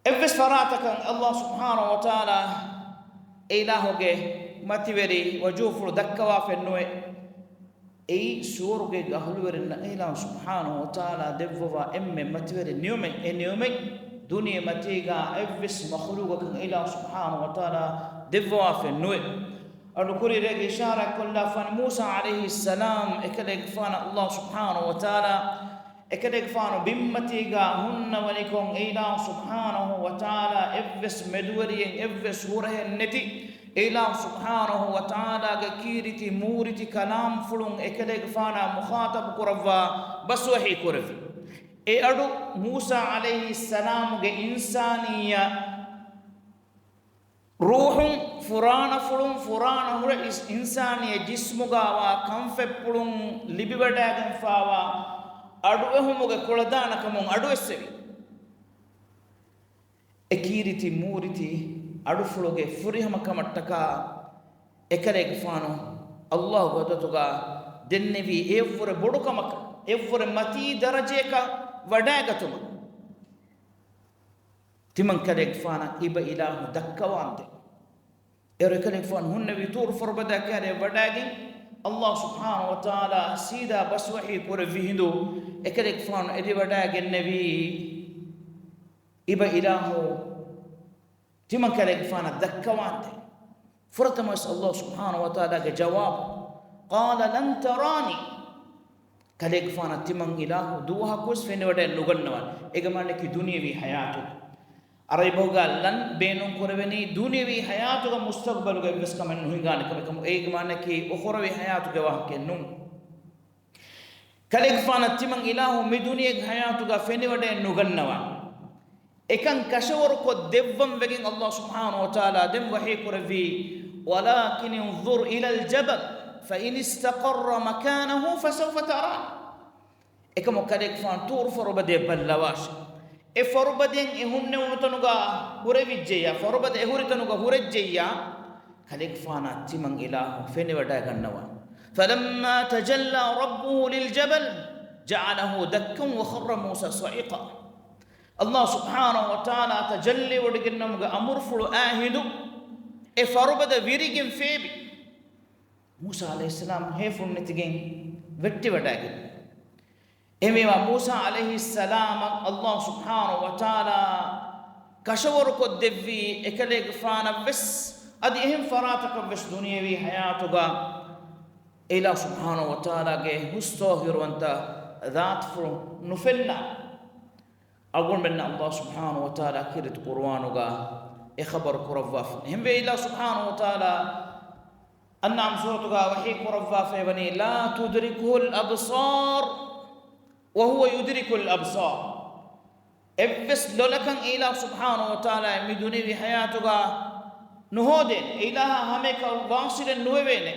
އެއްވެސް ފަރާތަކަށް އައްލާހު ސުބްޙާނަހު ވަތަޢާލާ އެ އިލާހުގެ މަތިވެރި ވަޖޫފުޅު ދައްކަވާފައެއް ނުވޭ. އެއީ ސުވަރުގޭގެ އަހުލުވެރިންނަށް އެ އިލާހު ސުބްޙާނަހު ވަތަޢާލާ ދެއްވަވާ އެންމެ މަތިވެރި ނިޢުމަތް. އެ ނިޢުމަތް ދުނިޔެމަތީގަ އެއްވެސް މަޚްލޫޤަކަށް އެ އިލާހު ސުބްޙާނަހު ވަތަޢާލާ ދެއްވަވާފައެއް ނުވޭ. އަޅު ކުރިއަރިއަށް އިޝާރާތް ކޮށްލާފާނެ މޫސާ ޢަލައިހިއްސަލާމް އެކަލޭގެފާނަށް އައްލާހު ސުބްޙާނަހު ވަތަޢާލާ އެކަލޭގެފާނު ބިންމަތީގަ ހުންނަވަނިކޮށް، އެ އިލާހު ސުބްޙާނަހު ވަތަޢާލާ އެއްވެސް މެދުވެރިއެއް، އެއްވެސް ހުރަހެއް ނެތި، އެ އިލާހު ސުބްޙާނަހު ވަތަޢާލާގެ ކީރިތި މޫރިތި ކަލާމްފުޅުން އެކަލޭގެފާނާ މުޚާޠަބު ކުރައްވާ ބަސް ވަޙީ ކުރެއްވި. އެ އަޑު މޫސާ ޢަލައިހިއްސަލާމުގެ އިންސާނިއްޔަ ރޫޙުން، ފުރާނަފުޅުން، ފުރާނަ ހުރެ އިސް-، އިންސާނީ ޖިސްމުގަވާ ކަންފަތްޕުޅުން ލިބިވަޑައިގެންފާވާ އަޑުއެހުމުގެ ކުޅަދާނަކަމުން އަޑުއެއްސެވި. އެ ކީރިތި މޫރިތި އަޑުފުޅުގެ ފުރިހަމަކަމަށްޓަކާ އެކަލޭގެފާނު އައްލާހުގެ ޙަޟްރަތުގަ ދެންނެވީ އެއަށްވުރެ ބޮޑުކަމަކަށް، އެއަށްވުރެ މަތީ ދަރަޖަޔަކަށް ވަޑައިގަތުމަށް. ތިމަން ކަލޭގެފާނަށް އިބަ އިލާހު ދައްކަވާންދެން. އޭރު އެކަލޭގެފާނު ހުންނެވި ޠޫރު ފޮރުބަދައާ ކައިރިއަށް ވަޑައިގެން، އައްލާހު ސުބްޙާނަހު ވަތަޢާލާ ސީދާ ބަސް ވަޙީ ކުރެއްވި ހިނދު، އެކަލޭގެފާނު އެދިވަޑައިގެންނެވީ އިބަ އިލާހު ތިމަން ކަލޭގެފާނަށް ދައްކަވާންދެން. ފުރަތަމަވެސް އައްލާހު ސުބްޙާނަހު ވަތަޢާލާގެ ޖަވާބު، قَالَ لَن تَرَانِي. ކަލޭގެފާނަށް ތިމަން އިލާހު ދުވަހަކުވެސް ފެނިވަޑައެއް ނުގަންނަވާނެ. އޭގެ މާނައަކީ ދުނިޔެވީ ޙަޔާތުގަ. ޢަރަބިބަހުގަ ލަން ބޭނުން ކުރެވެނީ ދުނިޔެވީ ޙަޔާތުގަ، މުސްތަޤްބަލުގަ އެއްވެސް ކަމެއް ނުހިނގާނެ ކަމެއް ކަމު. އޭގެ މާނައަކީ އުޚުރަވީ ޙަޔާތުގެ ވާހަކައެއް ނޫން. ކަލޭގެފާނަށް ތިމަން އިލާހު މި ދުނިޔޭގެ ޙަޔާތުގަ ފެނިވަޑައެއް ނުގަންނަވާނެ. އެކަން ކަށަވަރުކޮށް ދެއްވަން ވެގެން އައްލާހު ސުބްޙާނަހު ވަތަޢާލާ ދެން ވަޙީ ކުރެއްވީ، ولكن انظر إلى الجبل فإن استقر مكانه فسوف تراني. އެކަމަކު ކަލޭގެފާނު ޠޫރު ފަރުބަދަޔަށް ބައްލަވާށި. އެ ފަރުބަދައިން އެ ހުންނެވުނު ތަނުގަ ހުރެވިއްޖެއްޔާ، ފަރުބަދަ އެ ހުރި ތަނުގަ ހުރެއްޖެއްޔާ، ކަލޭގެފާނާ ތިމަން އިލާހު ފެނިވަޑައިގަންނަވާ. فلما تجلى ربه للجبل جعله دكا وخر موسى صعقا. ﷲ ސުބްޙާނަހޫ ވަތަޢާލާ ތަޖައްލީވެވޮޑިގެންނެވުމުގެ އަމުރުފުޅު އައި ހިނދު އެ ފަރުބަދަ ވިރިގެން ފޭބި. މޫސާ ޢަލައިހިއްސަލާމް ހޭފުންނެތިގެން ވެއްޓިވަޑައިގެން. އެހެންވީމާ، މޫސާ ޢަލައިހިއްސަލާމަށް ﷲ ސުބްޙާނަހޫ ވަތަޢާލާ ކަށަވަރުކޮށްދެއްވީ އެކަލޭގެފާނަށްވެސް، އަދި އެހެން ފަރާތަކަށްވެސް ދުނިޔެވީ ޙަޔާތުގަ އެ ﷲ ސުބްޙާނަހޫ ވަތަޢާލާގެ ހުސް ތާހިރުވަންތަ ޛާތުފުޅު ނުފެންނަ. އަޅުގަނޑުމެންނަށް ﷲ ސުބްޙާނަހޫ ވަތަޢާލާ ކީރިތި ޤުރުއާނުގަ އެ ޚަބަރު ކުރައްވާފަ. އެހެންވެ، ﷲ ސުބްޙާނަހޫ ވަތަޢާލާ އަންޢާމް ސޫރަތުގަ ވަޙީ ކުރައްވާފައިވަނީ، لا تدركه الأبصار وهو يدرك الأبصار. އެއްވެސް ލޮލަކަށް އެ ﷲ ސުބްޙާނަހޫ ވަތަޢާލާ މި ދުނިޔެވީ ޙަޔާތުގަ ނުހޯދޭނެ. އެ އިލާހާ ހަމައެކަށް ވާޞިލެއް ނުވެވޭނެ.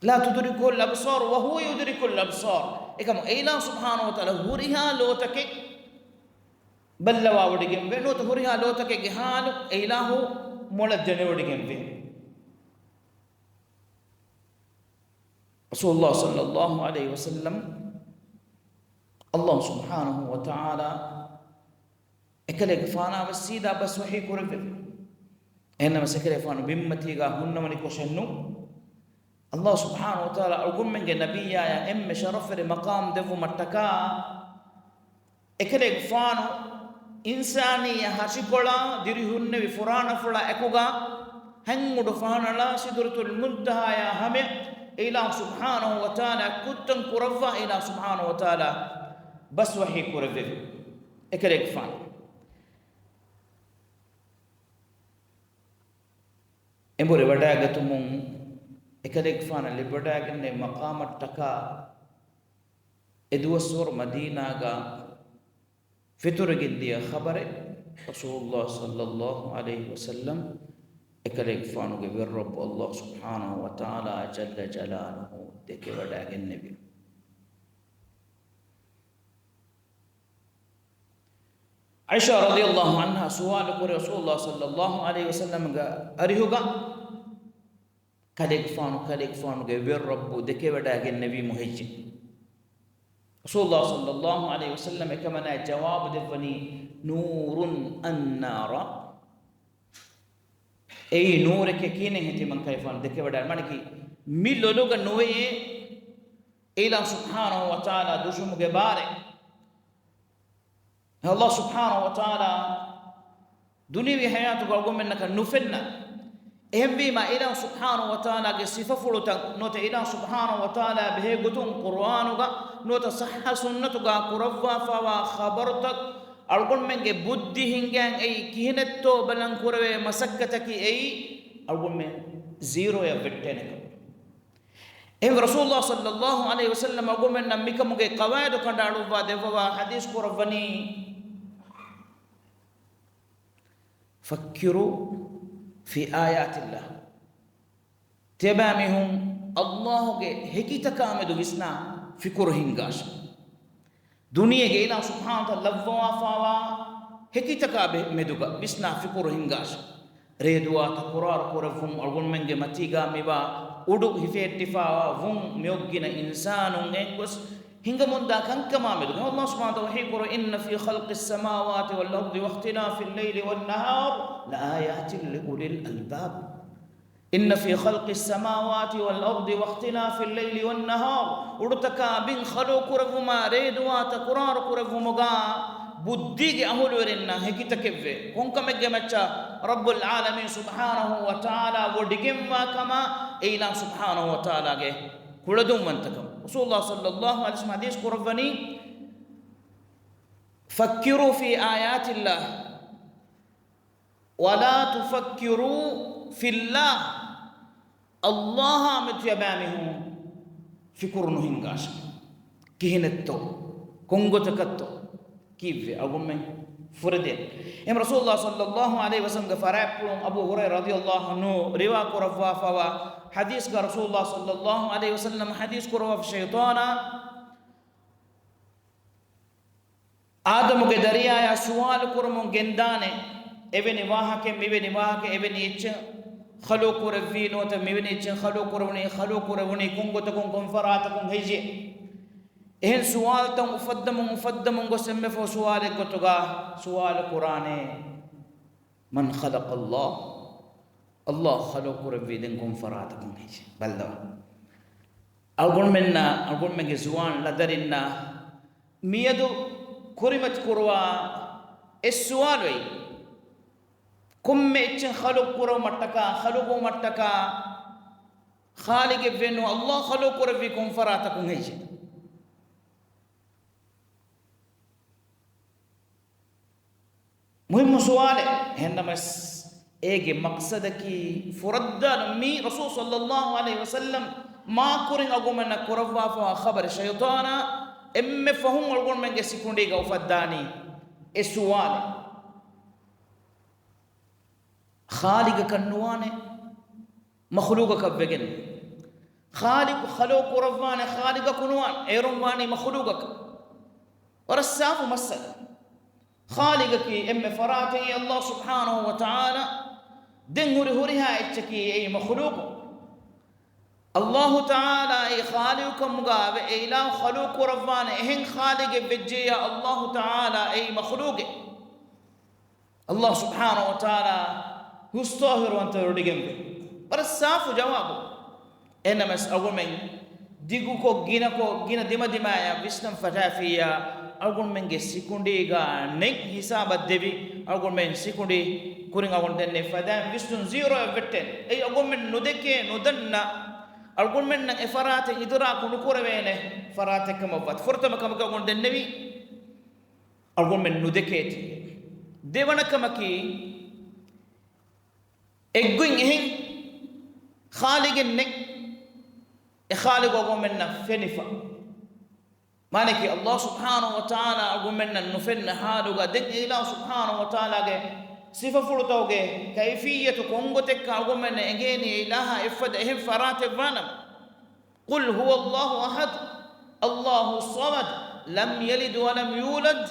لا تدركه الأبصار وهو يدرك الأبصار. އެކަމު އެ ﷲ ސުބްޙާނަހޫ ވަތަޢާލާ ހުރިހާ ލޯތަކެއް ބައްލަވާވޮޑިގެންވޭ. ނުވަތަ ހުރިހާ ލޯތަކެއްގެ ޙާލު އެ އިލާހު މޮޅަށް ދެނެވޮޑިގެންވޭ. ރަސޫލުﷲ ޞައްލައްލާހު ޢަލައިހި ވަސައްލަމް، ﷲ ސުބްޙާނަހޫ ވަތަޢާލާ އެކަލޭގެފާނާ ވެސް ސީދާ ބަސް ވަޙީ ކުރެއްވެވި. އެހެންނަމަސް އެކަލޭގެފާނު ބިންމަތީގަ ހުންނަވަނިކޮށެއްނު، ﷲ ސުބްޙާނަހޫ ވަތަޢާލާ އަޅުގަނޑުމެންގެ ނަބިއްޔާޔަށް އެންމެ ޝަރަފުވެރި މަޤާމް ދެއްވުމަށްޓަކާ، އެކަލޭގެފާނު އިންސާނިއްޔަ ހަށިކޮޅާ ދިރިހުންނެވި ފުރާނަފުޅާ އެކުގަ ހަތް އުޑު ފަހަނަޅާ ސިދުރަތުލް މުންތަހާޔާ ހަމަޔަށް އެ އިލާހު ސުބްޙާނަހޫ ވަތަޢާލާ ކުއްތަން ކުރައްވާ އެ އިލާހު ސުބްޙާނަހޫ ވަތަޢާލާ ބަސް ވަޙީ ކުރެއްވެވި. އެކަލޭގެފާނު އެނބުރި ވަޑައިގަތުމުން އެކަލޭގެފާނަށް ލިބިވަޑައިގެންނެވި މަޤާމަށްޓަކާ އެ ދުވަސްވަރު މަދީނާގަ ފެތުރެގެން ދިޔަ ޚަބަރެއް ރަސޫލުﷲ ޞައްލައްލާހު ޢަލައިހި ވަސައްލަމް އެކަލޭގެފާނުގެ ވެރިރައްބު ﷲ ސުބްޙާނަހޫ ވަތަޢާލާ ޖައްލަ ޖަލާލުހޫ ދެކެވަޑައިގެންނެވި. ޢާއިޝާ ރަޟިޔައްލާހު ޢަންހާ ސުވާލު ކުރި ރަސޫލުﷲ ޞައްލައްލާހު ޢަލައިހި ވަސައްލަމްގެ އަރިހުގަ ކަލޭގެފާނު، ކަލޭގެފާނުގެ ވެރިރައްބު ދެކެވަޑައިގެންނެވީމު ހެއްޔެވެ؟ ރަސޫލުﷲ ޞައްލައްލާހު ޢަލައިހި ވަސައްލަމް އެކަމަނާ ޖަވާބު ދެއްވަނީ، نور أنار. އެއީ ނޫރެކޭ ކިހިނެއްހޭ ތިމަން ކަލޭގެފާނު ދެކެވަޑައި މަނިކީ މި ލޮލުގަ ނުވެޔޭ އެ އިލާހު ސުބްޙާނަހޫ ވަތަޢާލާ ދުށުމުގެ ބާރެއް. ﷲ ސުބްޙާނަހޫ ވަތަޢާލާ ދުނިޔެވީ ޙަޔާތުގަ އަޅުގަނޑުމެންނަކަށް ނުފެންނަ. އެހެންވީމާ، އެ އިލާހު ސުބްޙާނަހޫ ވަތަޢާލާގެ ސިފަފުޅުތައް ނުވަތަ އެ އިލާހު ސުބްޙާނަހޫ ވަތަޢާލާ ބެހޭ ގޮތުން ޤުރުއާނުގަ ނުވަތަ ޞައްޙަ ސުންނަތުގަ ކުރައްވާފައިވާ ޚަބަރުތައް އަޅުގަނޑުމެންގެ ބުއްދި ހިންގައިން އެއީ ކިހިނެއްތޯ ބަލަން ކުރެވޭ މަސައްކަތަކީ އެއީ އަޅުގަނޑުމެން ޒީރޯއަށް ވެއްޓޭނެ ކަމެއް. އެހެންވެ، ރަސޫލުﷲ ޞައްލައްލާހު ޢަލައިހި ވަސައްލަމް އަޅުގަނޑުމެންނަށް މިކަމުގެ ޤަވާޢިދު ކަނޑައަޅުއްވާ ދެއްވަވާ ޙަދީޘް ކުރައްވަނީ، فكروا في آيات الله. ތިޔަބައިމީހުން ﷲގެ ހެކިތަކާމެދު ވިސްނާ ފިކުރު ހިންގާށި. ދުނިޔޭގެ އިލާހު ސުބްޙާނަހޫ ވަތަޢާލާ ލައްވަވާފައިވާ ހެކިތަކާ ބެ-، މެދުގަ ވިސްނާ ފިކުރު ހިންގާށި. ރޭދުވާތަކުރާރު ކުރެއްވުން، އަޅުގަނޑުމެންގެ މަތީގަ މިވާ އުޑު ހިފެހެއްޓިފައިވާ ވުން، މިއޮއްގިނަ އިންސާނުން އެނގޮސް ހިނގަމުންދާ ކަންކަމާ މެދުގަ ﷲ ސުބްޙާނަހޫ ވަތަޢާލާ ވަޙީކުރައްވަ، إن في خلق السماوات والأرض واختلاف الليل والنهار لآيات لأولي الألباب. إن في خلق السماوات والأرض واختلاف الليل والنهار، އުޑުތަކާ ބިން ޚަލްޤު ކުރެއްވުމާ ރޭދުވާތަކުރާރު ކުރެއްވުމުގަ ބުއްދީގެ އަހުލުވެރިންނަށް ހެކިތަކެއްވޭ. ކޮންކަމެއްގެ މައްޗަށް؟ ރައްބުލް ޢާލަމީން ސުބްޙާނަހޫ ވަތަޢާލާ ވޮޑިގެންވާ ކަމާ އެ އިލާހު ސުބްޙާނަހޫ ވަތަޢާލާގެ ކުޅަދުންވަންތަކަމަށް. ރަސޫލުﷲ ޞައްލައްލާހު ޢަލައިހި ވަސައްލަމް ޙަދީޘް ކުރައްވަނީ، فكروا في آيات الله ولا تفكروا في الله. ﷲއާމެދު ތިޔަބައިމީހުން ފިކުރު ނުހިންގާށި. ކިހިނެއްތޯ؟ ކޮންގޮތަކަށްތޯ؟ ކީއްވެ؟ އަޅުގަނޑުމެން ފުރެދޭނެ. އެހެން ރަސޫލުﷲ ޞައްލަﷲ ޢަލައިހި ވަސައްލަމްގެ ފަރާތްޕުޅުން އަބޫ ހުރައިރާ ރަޟިޔަﷲ ޢަންހު ރިވާ ކުރައްވާފައިވާ ޙަދީޘްގަ ރަސޫލުﷲ ޞައްލަﷲ ޢަލައިހި ވަސައްލަމް ޙަދީޘް ކުރައްވާފަ، ޝައިޠާނާ އާދަމުގެ ދަރިޔާޔާ ސުވާލު ކުރަމުން ގެންދާނެ، އެވެނި ވާހަކައެއް، މިވެނި ވާހަކައެއް، އެވެނި އެއްޗެއް ޚަލުޤު ކުރެއްވީ ނުވަތަ މިވެނި އެއްޗެއް ޚަލުޤު ކުރެވުނީ، ޚަލުޤު ކުރެވުނީ ކޮން ގޮތަކުން، ކޮން ފަރާތަކުން ހެއްޔޭ؟ އެހެން ސުވާލުތައް އުފައްދަމުން އުފައްދަމުން ގޮސް އެންމެ ފަހު ސުވާލެއްގޮތުގަ ސުވާލު ކުރާނެ، من خلق الله؟ ﷲ ޚަލުޤު ކުރެއްވީ ދެން ކޮން ފަރާތަކުން ހެއްޔޭ؟ ބައްލަވާ. އަޅުގަނޑުމެންނަށް، އަޅުގަނޑުމެންގެ ޒުވާން ޅަދަރިންނަށް މިއަދު ކުރިމަތި ކުރުވާ އެއް ސުވާލު އެއީ، ކޮންމެ އެއްޗެއް ޚަލުޤު ކުރުމަށްޓަކާ، ޚަލުޤުވުމަށްޓަކާ، ޚާލިޤެއް ވެއްނު ﷲ ޚަލުޤު ކުރެއްވީ ކޮން ފަރާތަކުން ހެއްޔޭ؟ މުހިއްމު ސުވާލެއް. އެހެންނަމަވެސް، އޭގެ މަޤްޞަދަކީ ފުރައްދާނު މީ ރަސޫލު ޞައްލަﷲ ޢަލައިހި ވަސައްލަމް މާ ކުރިން އަޅުގަނޑުމެންނަށް ކުރައްވާފައިވާ ޚަބަރެއް. ޝައިޠާނާ އެންމެ ފަހުން އަޅުގަނޑުމެންގެ ސިކުނޑީގަ އުފައްދާނީ އެ ސުވާލެއް. ޚާލިޤަކަށް ނުވާނެ، މަޚްލޫޤަކަށް ވެގެން. ޚާލިޤު ޚަލުޤު ކުރައްވާނެ، ޚާލިޤަކު ނުވާނެ، އޭރުން ވާނީ މަޚްލޫޤަކަށް. ވަރަށް ސާފު މައްސަލަ. ޚާލިޤަކީ އެންމެ ފަރާތެއް ﷲ ސުބްޙާނަހޫ ވަތަޢާލާ. ދެން ހުރި ހުރިހާ އެއްޗަކީ އެއީ މަޚްލޫޤު. ﷲ ތަޢާލާ އެއީ ޚާލިޤުކަމުގައި އެ އިލާހު ޚަލުޤު ކުރައްވާނެ، އެހެން ޚާލިޤެއް ވެއްޖެއްޔާ ﷲ ތަޢާލާ އެއީ މަޚްލޫޤެއް. ﷲ ސުބްޙާނަހޫ ވަތަޢާލާ ހުސްޠާހިރުވަންތަވެ ވޮޑިގެންވޭ. ވަރަށް ސާފު ޖަވާބު. އެހެންނަމަވެސް އަޅުގަނޑުމެން ދިގުކޮށް، ގިނަކޮށް، ގިނަ ދިމަދިމާޔަށް ވިސްނަން ފަށާފިއްޔާ، އަޅުގަނޑުމެންގެ ސިކުނޑީގަ ނެތް ހިސާބަށް ދެވި، އަޅުގަނޑުމެން ސިކުނޑި ކުރިން އަޅުގަނޑު ދެންނެވި ފަދައިން ވިސްނުން ޒީރޯއަށް ވެއްޓޭނެ. އެއީ އަޅުގަނޑުމެން ނުދެކޭ، ނުދަންނަ، އަޅުގަނޑުމެންނަށް އެ ފަރާތެއް އިދުރާކު ނުކުރެވޭނެ ފަރާތެއް ކަމަށް ވާތީ. ފުރަތަމަ ކަމަކަށް އަޅުގަނޑު ދެންނެވީ، އަޅުގަނޑުމެން ނުދެކޭތީ. ދެވަނަ ކަމަކީ، އެއްގޮތް އެހެން ޚާލިޤެއް ނެތް، އެ ޚާލިޤު އަޅުގަނޑުމެންނަށް ފެނިފަ. މާނައަކީ، ﷲ ސުބްޙާނަހޫ ވަތަޢާލާ އަޅުގަނޑުމެންނަށް ނުފެންނަ ޙާލުގަ ދެން އެ އިލާހު ސުބްޙާނަހޫ ވަތަޢާލާގެ ސިފަފުޅުތަކުގެ ކައިފިއްޔަތު ކޮންގޮތެއްކަން އަޅުގަނޑުމެންނަށް އެނގޭނީ އެ އިލާހާ އެއްފަދަ އެހެން ފަރާތެއް ވާނަމަ. قل هو الله أحد، الله الصمد، لم يلد ولم يولد،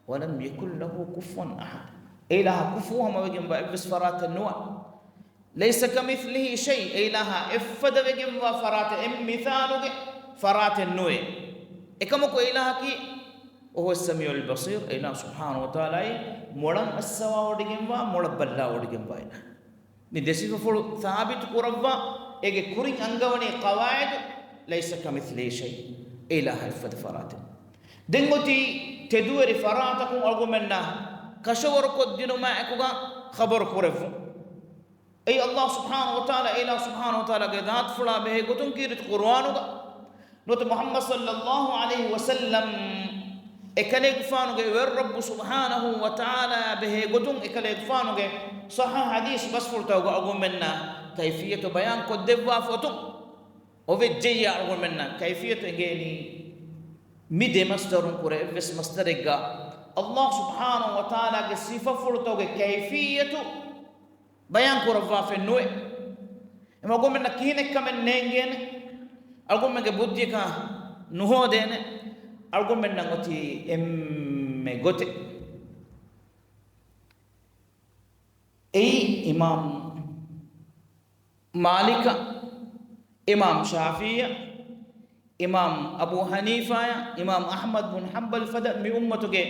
ولم يكن له كفوا أحد. އެ އިލާހަށް ކުފޫ ހަމަވެގެންވާ އެއްވެސް ފަރާތެއް ނުވާ. ليس كمثله شيء، އެ އިލާހާ އެއްފަދަވެގެންވާ ފަރާތެއް، އެއްމިސާލުގެ ފަރާތެއް ނުވޭ. އެކަމަކު އެ އިލާހަކީ، وهو السميع البصير، އެ އިލާހު ސުބްޙާނަހޫ ވަތަޢާލާއީ މޮޅަށް އައްސަވާވޮޑިގެންވާ، މޮޅަށް ބައްލާވޮޑިގެންވާ އިލާހެއް. މި ދެ ސިފަފުޅު ސާބިތު ކުރައްވާ، އޭގެ ކުރިން އަންގަވަނީ ޤަވާޢިދު، ليس كمثله شيء، އެ އިލާހާ އެއްފަދަ ފަރާތެއް. ދެން އޮތީ ތެދުވެރި ފަރާތަކުން އަޅުގަނޑުމެންނަށް ކަށަވަރުކޮށްދިނުމާ އެކުގަ ޚަބަރު ކުރެއްވުން. އެއީ ﷲ ސުބްޙާނަހޫ ވަތަޢާލާ، އެ އިލާހު ސުބްޙާނަހޫ ވަތަޢާލާގެ ޛާތުފުޅާ ބެހޭ ގޮތުން ކީރިތި ޤުރުއާނުގަ، ނުވަތަ މުޙައްމަދު ޞައްލަﷲ ޢަލައިހި ވަސައްލަމް އެކަލޭގެފާނުގެ ވެރި ރައްބު ސުބްޙާނަހޫ ވަތަޢާލާއާ ބެހޭ ގޮތުން އެކަލޭގެފާނުގެ ޞައްޙަ ޙަދީޘް ބަސްފުޅުތަކުގަ އަޅުގަނޑުމެންނަށް ކައިފިއްޔަތު ބަޔާން ކޮށްދެއްވާފަ އޮތުން، އޮވެއްޖެއްޔާ އަޅުގަނޑުމެންނަށް ކައިފިއްޔަތު އެނގޭނީ މި ދެ މަޞްދަރުން ކުރެ އެއްވެސް މަޞްދަރެއްގަ ﷲ ސުބްޙާނަހޫ ވަތަޢާލާގެ ސިފަފުޅުތަކުގެ ކައިފިއްޔަތު ބަޔާން ކުރައްވާފައެއް ނުވޭ. އެމަ އަޅުގަނޑުމެންނަށް ކިހިނެއްކަމެއް ނޭނގޭނެ، އަޅުގަނޑުމެންގެ ބުއްދިއަކަށް ނުހޯދޭނެ. އަޅުގަނޑުމެންނަށް އޮތީ އެންމެ ގޮތެއް. އެއީ އިމާމް މާލިކަށް، އިމާމް ޝާފިޢީއަށް، އިމާމް އަބޫ ޙަނީފާއަށް، އިމާމް އަޙްމަދު ބުން ޙަންބަލް ފަދަ މި އުއްމަތުގެ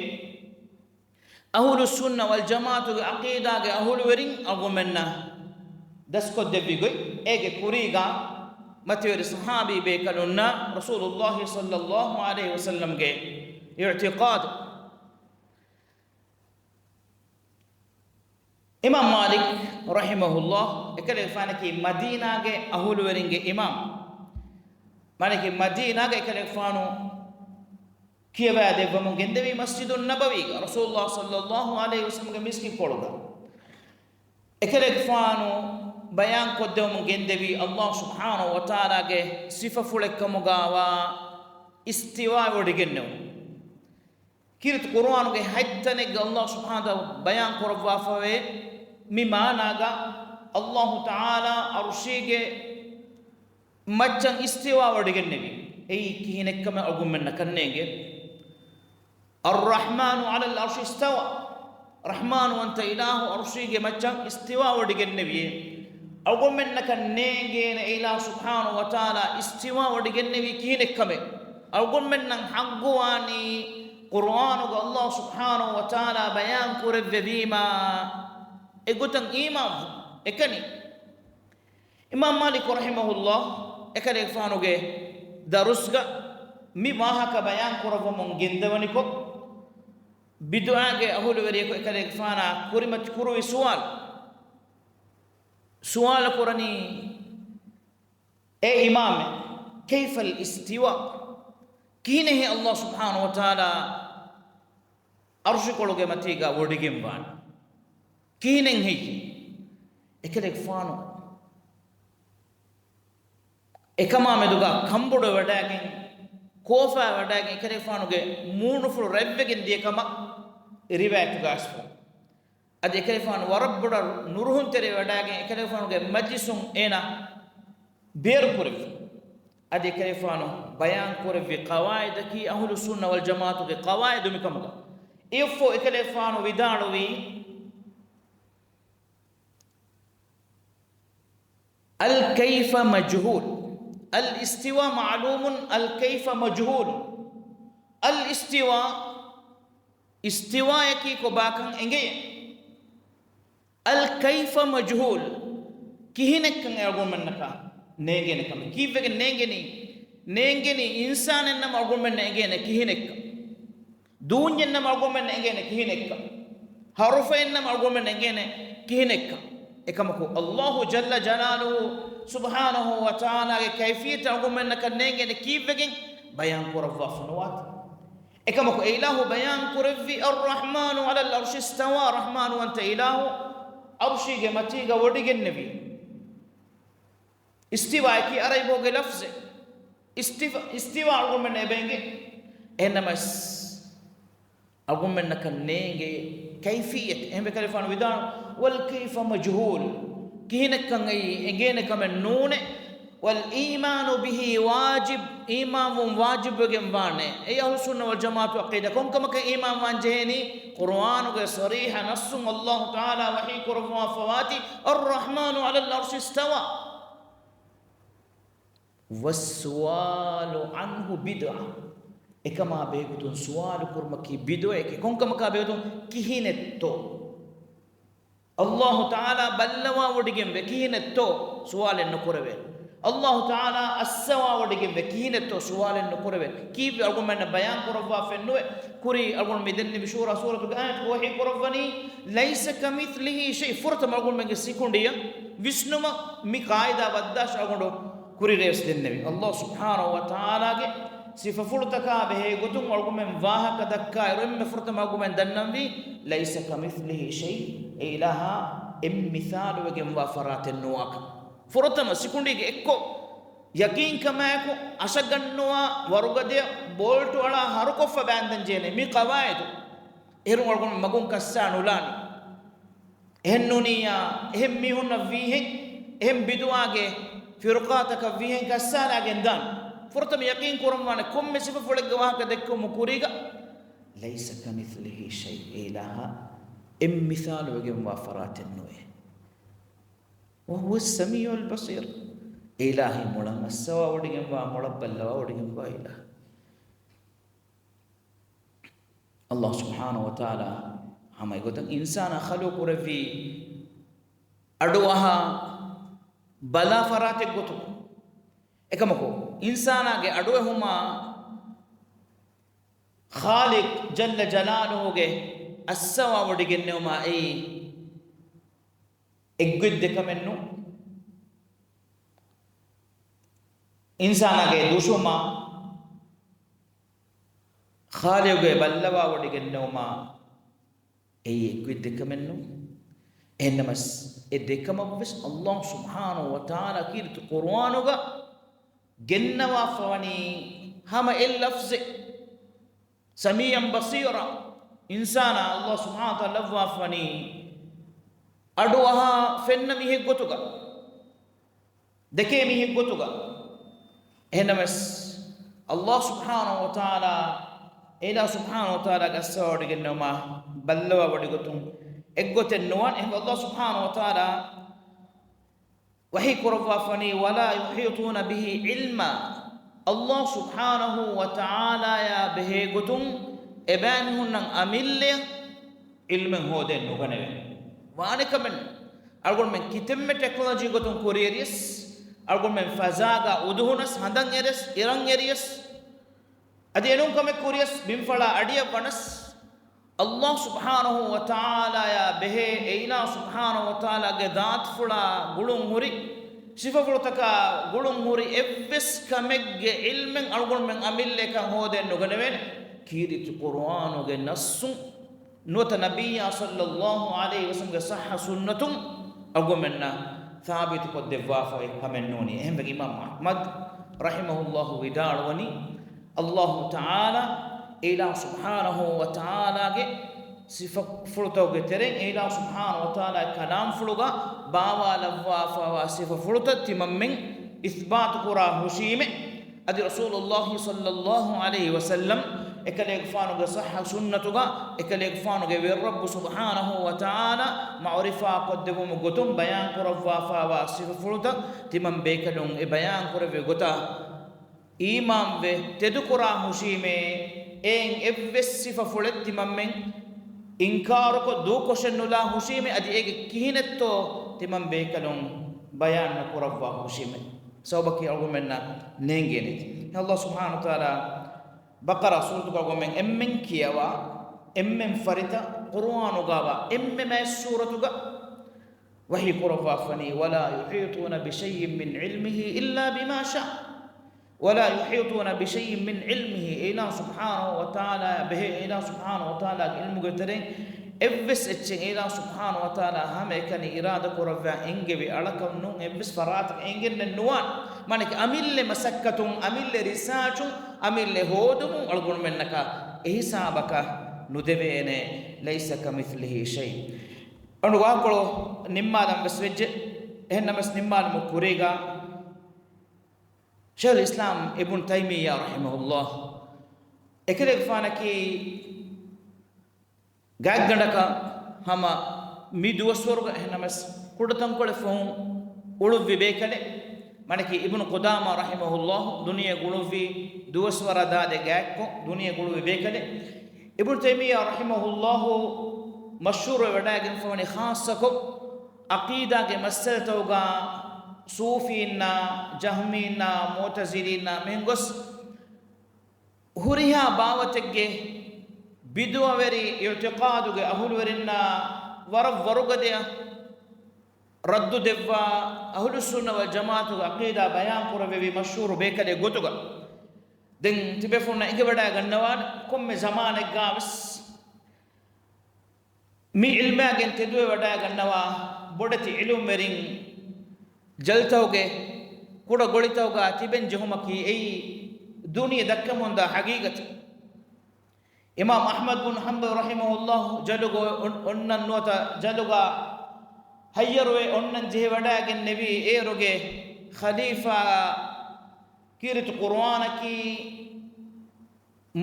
އަހުލުއްސުންނަ ވަލްޖަމާޢަތުގެ ޢަޤީދާގެ އަހުލުވެރިން އަޅުގަނޑުމެންނަށް ދަސްކޮށްދެއްވި ގޮތް، އޭގެ ކުރީގާ މަތިވެރި ޞަޙާބީ ބޭކަލުންނަށް ރަސޫލުﷲ ޞައްލަﷲ ޢަލައިހި ވަސައްލަމްގެ އިޢުތިޤާދު. އިމާމް މާލިކް ރަޙިމަހުﷲ އެކަލޭގެފާނަކީ މަދީނާގެ އަހުލުވެރިންގެ އިމާމް. މާލިކް މަދީނާގެ އެކަލޭގެފާނު ކިޔަވައިދެއްވަމުން ގެންދެވީ މަސްޖިދުއް ނަބަވީގަ، ރަސޫލުﷲ ޞައްލަﷲ ޢަލައިހި ވަސައްލަމްގެ މިސްކިތްކޮޅުގަ. އެކަލޭގެފާނު ބަޔާން ކޮށްދެވުމުން ގެންދެވީ ﷲ ސުބްޙާނަހޫ ވަތަޢާލާގެ ސިފަފުޅެއްކަމުގައިވާ އިސްތިވާ ވޮޑިގެންނެވުން. ކީރިތި ޤުރުއާނުގެ ހަތް ތަނެއްގަ ﷲ ސުބްޙާނަހޫ ވަތަޢާލާ ބަޔާން ކުރައްވާފަވޭ. މި މާނާގަ ﷲ ތަޢާލާ ޢަރުޝީގެ މައްޗަށް އިސްތިވާ ވޮޑިގެންނެވި. އެއީ ކިހިނެއްކަމެއް އަޅުގަނޑުމެންނަކަށް ނޭނގެ. އައްރަޙްމާނު ޢަލަލް ޢަރްޝި އިސްތަވާ. ރަޙްމާންވަންތަ އިލާހު ޢަރުޝީގެ މައްޗަށް އިސްތިވާ ވޮޑިގެންނެވިއޭ. އަޅުގަނޑުމެންނަކަށް ނޭނގޭނެ އެ އިލާހު ސުބްޙާނަހޫ ވަތަޢާލާ އިސްތިވާ ވޮޑިގެންނެވީ ކިހިނެއްކަމެއް. އަޅުގަނޑުމެންނަށް ޙައްޤުވާނީ ޤުރުއާނުގަ ﷲ ސުބްޙާނަހޫ ވަތަޢާލާ ބަޔާން ކުރެއްވެވީމާ އެގޮތަށް އީމާންވުން. އެކަނި އިމާމް މާލިކު ރަޙިމަހުﷲ އެކަލޭގެފާނުގެ ދަރުސްގަ މި ވާހަކަ ބަޔާން ކުރައްވަމުން ގެންދަވަނިކޮށް، ބިދުޢާގެ އަހުލުވެރިޔަކު އެކަލޭގެފާނާ ކުރިމަތި ކުރުވި ސުވާލު، ސުވާލު ކުރަނީ، އޭ އިމާމެ، كيف الاستواء؟ ކިހިނެއްހޭ ﷲ ސުބްޙާނަހޫ ވަތަޢާލާ ޢަރުޝިކޮޅުގެ މަތީގަ ވޮޑިގެންވާނެ؟ ކިހިނެއް ހެއްޔޭ؟ އެކަލޭގެފާނު އެކަމާ މެދުގަ ކަނބޮޑުވެވަޑައިގެން، ކޯފާވެވަޑައިގެން އެކަލޭގެފާނުގެ މޫނުފުޅު ރެއްވެގެން ދިޔަ ކަމަށް ރިވާޔަތުގަ އައިސްފަ. އަދި އެކަލޭގެފާނު ވަރަށް ބޮޑަށް ނުރުހުންތެރިވެވަޑައިގެން އެކަލޭގެފާނުގެ މަޖްލިސުން އޭނާ ބޭރުކުރެއްވި. އަދި އެކަލޭގެފާނު ބަޔާން ކުރެއްވި ޤަވާޢިދަކީ އަހުލުއްސުންނަ ވަލްޖަމާޢަތުގެ ޤަވާޢިދު މިކަމުގަ. އެއަށްފަހު އެކަލޭގެފާނު ވިދާޅުވީ، الكيف مجهول، الاستواء معلوم، الكيف مجهول. الاستواء، އިސްތިވާއަކީ ކޮބާކަން އެނގެޔޭ. الكيف مجهول، ކިހިނެއްކަން އެ އަޅުގަނޑުމެންނަކަށް ނޭނގޭނެ ކަމެއް. ކީއްވެގެން ނޭނގެނީ؟ ނޭނގެނީ އިންސާނެއްނަމަ އަޅުގަނޑުމެންނަށް އެނގޭނެ ކިހިނެއްކަން. ދޫންޏެއްނަމަ އަޅުގަނޑުމެންނަށް އެނގޭނެ ކިހިނެއްކަން. ހަރުފައެއްނަމަ އަޅުގަނޑުމެންނަށް އެނގޭނެ ކިހިނެއްކަން. އެކަމަކު، ﷲ ޖައްލަ ޖަލާލުހު ސުބްޙާނަހޫ ވަތަޢާލާގެ ކައިފިއްޔަތު އަޅުގަނޑުމެންނަކަށް ނޭނގޭނެ ކީއްވެގެން ބަޔާން ކުރައްވާފަ ނުވާތީ. އެކަމަކު، އެ އިލާހު ބަޔާން ކުރެއްވި، الرحمن على العرش استوى، ރަޙްމާނުވަންތަ އިލާހު ޢަރުޝީގެ މަތީގަ ވޮޑިގެންނެވި. އިސްތިވާއަކީ ޢަރަބިބަހުގެ ލަފްޒެއް. އިސްތިވާ، އިސްތިވާ އަޅުގަނޑުމެންނަށް އެބައެނގޭ. އެހެންނަމަވެސް، އަޅުގަނޑުމެންނަކަށް ނޭނގޭ ކައިފިއްޔަތު. އެހެންވެ ކަލޭގެފާނު ވިދާޅު، والكيف مجهول، ކިހިނެއްކަން އެއީ އެނގޭނެ ކަމެއް ނޫނޭ. والإيمان به واجب، އީމާންވުން ވާޖިބުވެގެން ވާނެ. އެއީ އަހުލުއްސުންނަ ވަލްޖަމާޢަތު ޢަޤީދާ. ކޮންކަމަކަށް އީމާންވާން ޖެހޭނީ؟ ޤުރުއާނުގެ ޞަރީޙަ ނައްޞުން ﷲ ތަޢާލާ ވަޙީ ކުރައްވާފަވާތީ، الرحمن على العرش استوى. والسؤال عنه بدعة. އެކަމާ ބެހޭގޮތުން ސުވާލު ކުރުމަކީ ބިދުޢައެކޭ. ކޮންކަމަކާ ބެހޭގޮތުން؟ ކިހިނެއްތޯ؟ ﷲ ތަޢާލާ ބައްލަވާވޮޑިގެންވޭ ކިހިނެއްތޯ؟ ސުވާލެއް ނުކުރެވޭ. ﷲ ތަޢާލާ އައްސަވާވޮޑިގެންވޭ ކިހިނެއްތޯ؟ ސުވާލެއް ނުކުރެވޭ. ކީއްވެ އަޅުގަނޑުމެންނަށް ބަޔާން ކުރައްވާފައެއްނުވޭ. ކުރީ އަޅުގަނޑު މި ދެންނެވި ޝޫރާ ސޫރަތުގެ އާޔަތުގަ ވަޙީ ކުރައްވަނީ، ليس كمثله شيء، ފުރަތަމަ އަޅުގަނޑުމެންގެ ސިކުނޑިއަށް ވިސްނުމަށް މި ޤާޢިދާ ވައްދާށޭ އަޅުގަނޑު ކުރިން ވެސް ދެންނެވި. ﷲ ސުބްޙާނަހޫ ވަތަޢާލާގެ ސިފަފުޅުތަކާ ބެހޭ ގޮތުން އަޅުގަނޑުމެން ވާހަކަ ދައްކާއިރު އެންމެ ފުރަތަމަ އަޅުގަނޑުމެން ދަންނަންވީ، ليس كمثله شيء، އެ އިލާހާ އެއްމިސާލުވެގެންވާ ފަރާތެއް ނުވާކަން. ފުރަތަމަ ސިކުނޑީގެ އެއްކޮށް ޔަޤީންކަމާއެކު އަށަގަންނުވާ ވަރުގަދަޔަށް ބޯލްޓު އަޅާ ހަރުކޮށްފަ ބާންދަން ޖެހޭނެ މި ޤަވާޢިދު. އޭރުން އަޅުގަނޑު މަގުން ކައްސާ ނުލާނީ. އެހެން ނޫނިއްޔާ، އެހެން މީހުންނަށް ވީހެން، އެހެން ބިދުޢާގެ ފިރުޤާތަކަށް ވީހެން ކައްސާލާގެން ދާން. ފުރަތަމަ ޔަޤީން ކުރަންވާނެ ކޮންމެ ސިފަފުޅެއްގެ ވާހަކަ ދެއްކެވުމުގެ ކުރީގަ، ليس كمثله شيء، އެ އިލާހާ އެއްމިސާލުވެގެންވާ ފަރާތެއް ނުވޭ. وهو السميع البصير، އެ އިލާހީ މޮޅަށް އައްސަވާވޮޑިގެންވާ، މޮޅަށް ބައްލަވާވޮޑިގެންވާ އިލާހު. ﷲ ސުބްޙާނަހޫ ވަތަޢާލާ ހަމަ އެގޮތަށް އިންސާނާ ޚަލްޤު ކުރެއްވީ އަޑުއަހާ ބަލާ ފަރާތެއް ގޮތުން. އެކަމަކު، އިންސާނާގެ އަޑުއެހުމާ ޚާލިޤު ޖައްލަ ޖަލާލުހުގެ އައްސަވާވޮޑިގެންނެވުމާ އެއީ އެއްގޮތް ދެކަމެއް ނޫން. އިންސާނާގެ ދުށުމާ ޚާލިޤުގެ ބައްލަވާވޮޑިގެންނެވުމާ އެއީ އެއްގޮތް ދެކަމެއް ނޫން. އެހެންނަމަސް، އެ ދެކަމަށްވެސް ﷲ ސުބްޙާނަހޫ ވަތަޢާލާ ކީރިތި ޤުރުއާނުގަ ގެންނަވާފަވަނީ ހަމަ އެއް ލަފްޒެއް. ސަމީޢަން ބަޞީރާ. އިންސާނާ ﷲ ސުބްޙާނަހޫ ވަތަޢާލާ ލައްވާފަވަނީ އަޑުއަހާ ފެންނަ މީހެއްގޮތުގަ، ދެކޭ މީހެއްގޮތުގަ. އެހެންނަމަވެސް، ﷲ ސުބްޙާނަހޫ ވަތަޢާލާ، އެއިލާހު ސުބްޙާނަހޫ ވަތަޢާލާގެ އައްސަވާވޮޑިގެންނެވުމާ ބައްލަވާވޮޑިގޮތުން އެއްގޮތެއް ނުވާނެ. އެހެން ﷲ ސުބްޙާނަހޫ ވަތަޢާލާ ވަޙީ ކުރައްވާފަވަނީ، "ولا يحيطون به علما." ﷲ ސުބްޙާނަހޫ ވަތަޢާލާޔާ ބެހޭ ގޮތުން އެބައިމީހުންނަށް އަމިއްލައަށް ޢިލްމެއް ހޯދެއް ނުގަނެވޭ. ވާނެ ކަމެއް ނޫން. އަޅުގަނޑުމެން ކިތަންމެ ޓެކްނޮލޮޖީ ގޮތުން ކުރިއެރިޔަސް، އަޅުގަނޑުމެން ފަޒާގަ އުދުހުނަސް، ހަނދަން އެރިޔަސް، އިރަން އެރިޔަސް، އަދި އެނޫން ކަމެއް ކުރިޔަސް، ބިންފަޅާ އަޑިއަށް ވަނަސް، ﷲ ސުބްޙާނަހޫ ވަތަޢާލާޔާ ބެހޭ އެއިލާހު ސުބްޙާނަހޫ ވަތަޢާލާގެ ޛާތުފުޅާ ގުޅުން ހުރި، ސިފަފުޅުތަކާ ގުޅުން ހުރި އެއްވެސް ކަމެއްގެ ޢިލްމެއް އަޅުގަނޑުމެން އަމިއްލައަކަށް ހޯދެއް ނުގަނެވޭނެ. ކީރިތި ޤުރުއާނުގެ ނައްޞުން ނުވަތަ ނަބިއްޔާ ޞައްލައްލާހު ޢަލައިހި ވަސައްލަމްގެ ޞައްޙަ ސުންނަތުން އަޅުގަނޑުމެންނަށް ސާބިތުކޮށްދެއްވާފައި ކަމެއް ނޫނީ. އެހެންވެ، އިމާމު އަޙްމަދު ރަޙިމަހުﷲ ވިދާޅުވަނީ، ﷲ ތަޢާލާ، އެއިލާހު ސުބްޙާނަހޫ ވަތަޢާލާގެ ސިފަފުޅުތަކުގެ ތެރެއިން އެއިލާހު ސުބްޙާނަހޫ ވަތަޢާލާގެ ކަލާމްފުޅުގަ ބާވާލައްވާފައިވާ ސިފަފުޅުތައް ތިމަންމެން އިސްބާތުކުރާ ހުށީމޭ. އަދި ރަސޫލުﷲ ޞައްލައްލާހު ޢަލައިހި ވަސައްލަމް އެކަލޭގެފާނުގެ ޞައްޙަ ސުންނަތުގަ އެކަލޭގެފާނުގެ ވެރިރައްބު ސުބްޙާނަހޫ ވަތަޢާލާ މަޢުރިފާކޮށްދެއްވުމުގެ ގޮތުން ބަޔާންކުރައްވާފައިވާ ސިފަފުޅުތައް ތިމަން ބޭކަލުން އެ ބަޔާންކުރެއްވި ގޮތަށް އީމާންވެ ތެދުކުރާ ހުށީމޭ. އެއިން އެއްވެސް ސިފަފުޅެއް ތިމަންމެން އިންކާރުކޮށް ދޫކޮށެއް ނުލާ ހުށީމޭ. އަދި އޭގެ ކިހިނެއްތޯ ތިމަން ބޭކަލުން ބަޔާން ނުކުރައްވާ ހުށީމޭ. ސަބަބަކީ އަޅުގަނޑުމެންނަށް ނޭނގޭނެތީ. ﷲ ސުބްޙާނަހޫ ވަތަޢާލާ ބަޤަރާ ސޫރަތުގަ އަޅުގަނޑުމެން އެންމެން ކިޔަވާ، އެންމެން ފަރިތަ، ޤުރުއާނުގަވާ އެންމެ މާތް ސޫރަތުގަ ވަޙީ ކުރައްވާފަވަނީ، "ولا يحيطون بشيء من علمه إلا بما شاء." "ولا يحيطون بشيء من علمه." އެއިލާހު ސުބްޙާނަހޫ ވަތަޢާލާ ބެހޭ، އެއިލާހު ސުބްޙާނަހޫ ވަތަޢާލާގެ ޢިލްމުގެ ތެރެއިން އެއްވެސް އެއްޗެއް އެއިލާހު ސުބްޙާނަހޫ ވަތަޢާލާ ހަމައެކަނި އިރާދަ ކުރައްވާ އެންގެވި އަޅަކަށް ނޫން، އެއްވެސް ފަރާތަކަށް އެނގެންނެއް ނުވާނެ. މާނައަކީ އަމިއްލަ މަސައްކަތުން، އަމިއްލަ ރިސާޗުން، އަމިއްލަ ހޯދުމުން އަޅުގަނޑުމެންނަކަށް އެހިސާބަކަށް ނުދެވޭނެ. "ليس كمثله شيء." އަޅުގަނޑު ވާހަކަކޮޅު ނިންމާލަން ވެސް ވެއްޖެ. އެހެންނަމަވެސް ނިންމާލުމުގެ ކުރީގަ ޝޭޚުލް އިސްލާމް އިބްނު ތައިމިއްޔާ ރަޙިމަހުﷲ އެކަލޭގެފާނަކީ ގާތްގަނޑަކަށް ހަމަ މި ދުވަސްވަރުގަ އެހެންނަމަވެސް ކުޑަތަންކޮޅެއް ފަހުން އުޅުއްވި ބޭކަލެއް. މާނައަކީ އިބްނު ޤުދާމާ ރަޙިމަހުﷲ ދުނިޔެ ގުޅުއްވި ދުވަސްވަރާ ދާދި ގާތްކޮށް ދުނިޔެ ގުޅުއްވި ބޭކަލެއް. އިބްނު ތައިމިއްޔާ ރަޙިމަހުﷲ މަޝްހޫރުވެވަޑައިގެންފަވަނީ ޚާއްޞަކޮށް ޢަޤީދާގެ މައްސަލަތަކުގަ ޞޫފީންނާ، ޖަހްމީންނާ، މުޢުތަޒިލީންނާ މިހެން ގޮސް ހުރިހާ ބާވަތެއްގެ ބިދުޢަވެރި އިޢުތިޤާދުގެ އަހުލުވެރިންނާ ވަރަށް ވަރުގަދަޔަށް ރައްދު ދެއްވާ، އަހުލުއްސުންނަ ވަލްޖަމާޢަތުގެ ޢަޤީދާ ބަޔާން ކުރެއްވެވި މަޝްހޫރު ބޭކަލެއް ގޮތުގަ ދެން ތިބޭފުޅުންނަށް އެނގިވަޑައިގަންނަވާނެ ކޮންމެ ޒަމާނެއްގަވެސް މި ޢިލްމާގެން ތެދުވެވަޑައިގަންނަވާ ބޮޑެތި ޢިލްމުވެރިން ޖަލްތަކުގެ ކުޑަ ގޮޅިތަކުގަ ތިބެން ޖެހުމަކީ އެއީ ދުނިޔެ ދައްކަމުންދާ ޙަޤީޤަތެއް. އިމާމް އަޙްމަދު ބިން ޙަންބަލް ރަޙިމަހުﷲ ޖަލުގަ އޮން-، އޮންނަން ނުވަތަ ޖަލުގަ ހައްޔަރުވެ އޮންނަން ޖެހިވަޑައިގެންނެވީ އޭރުގެ ޚަލީފާ ކީރިތި ޤުރުއާނަކީ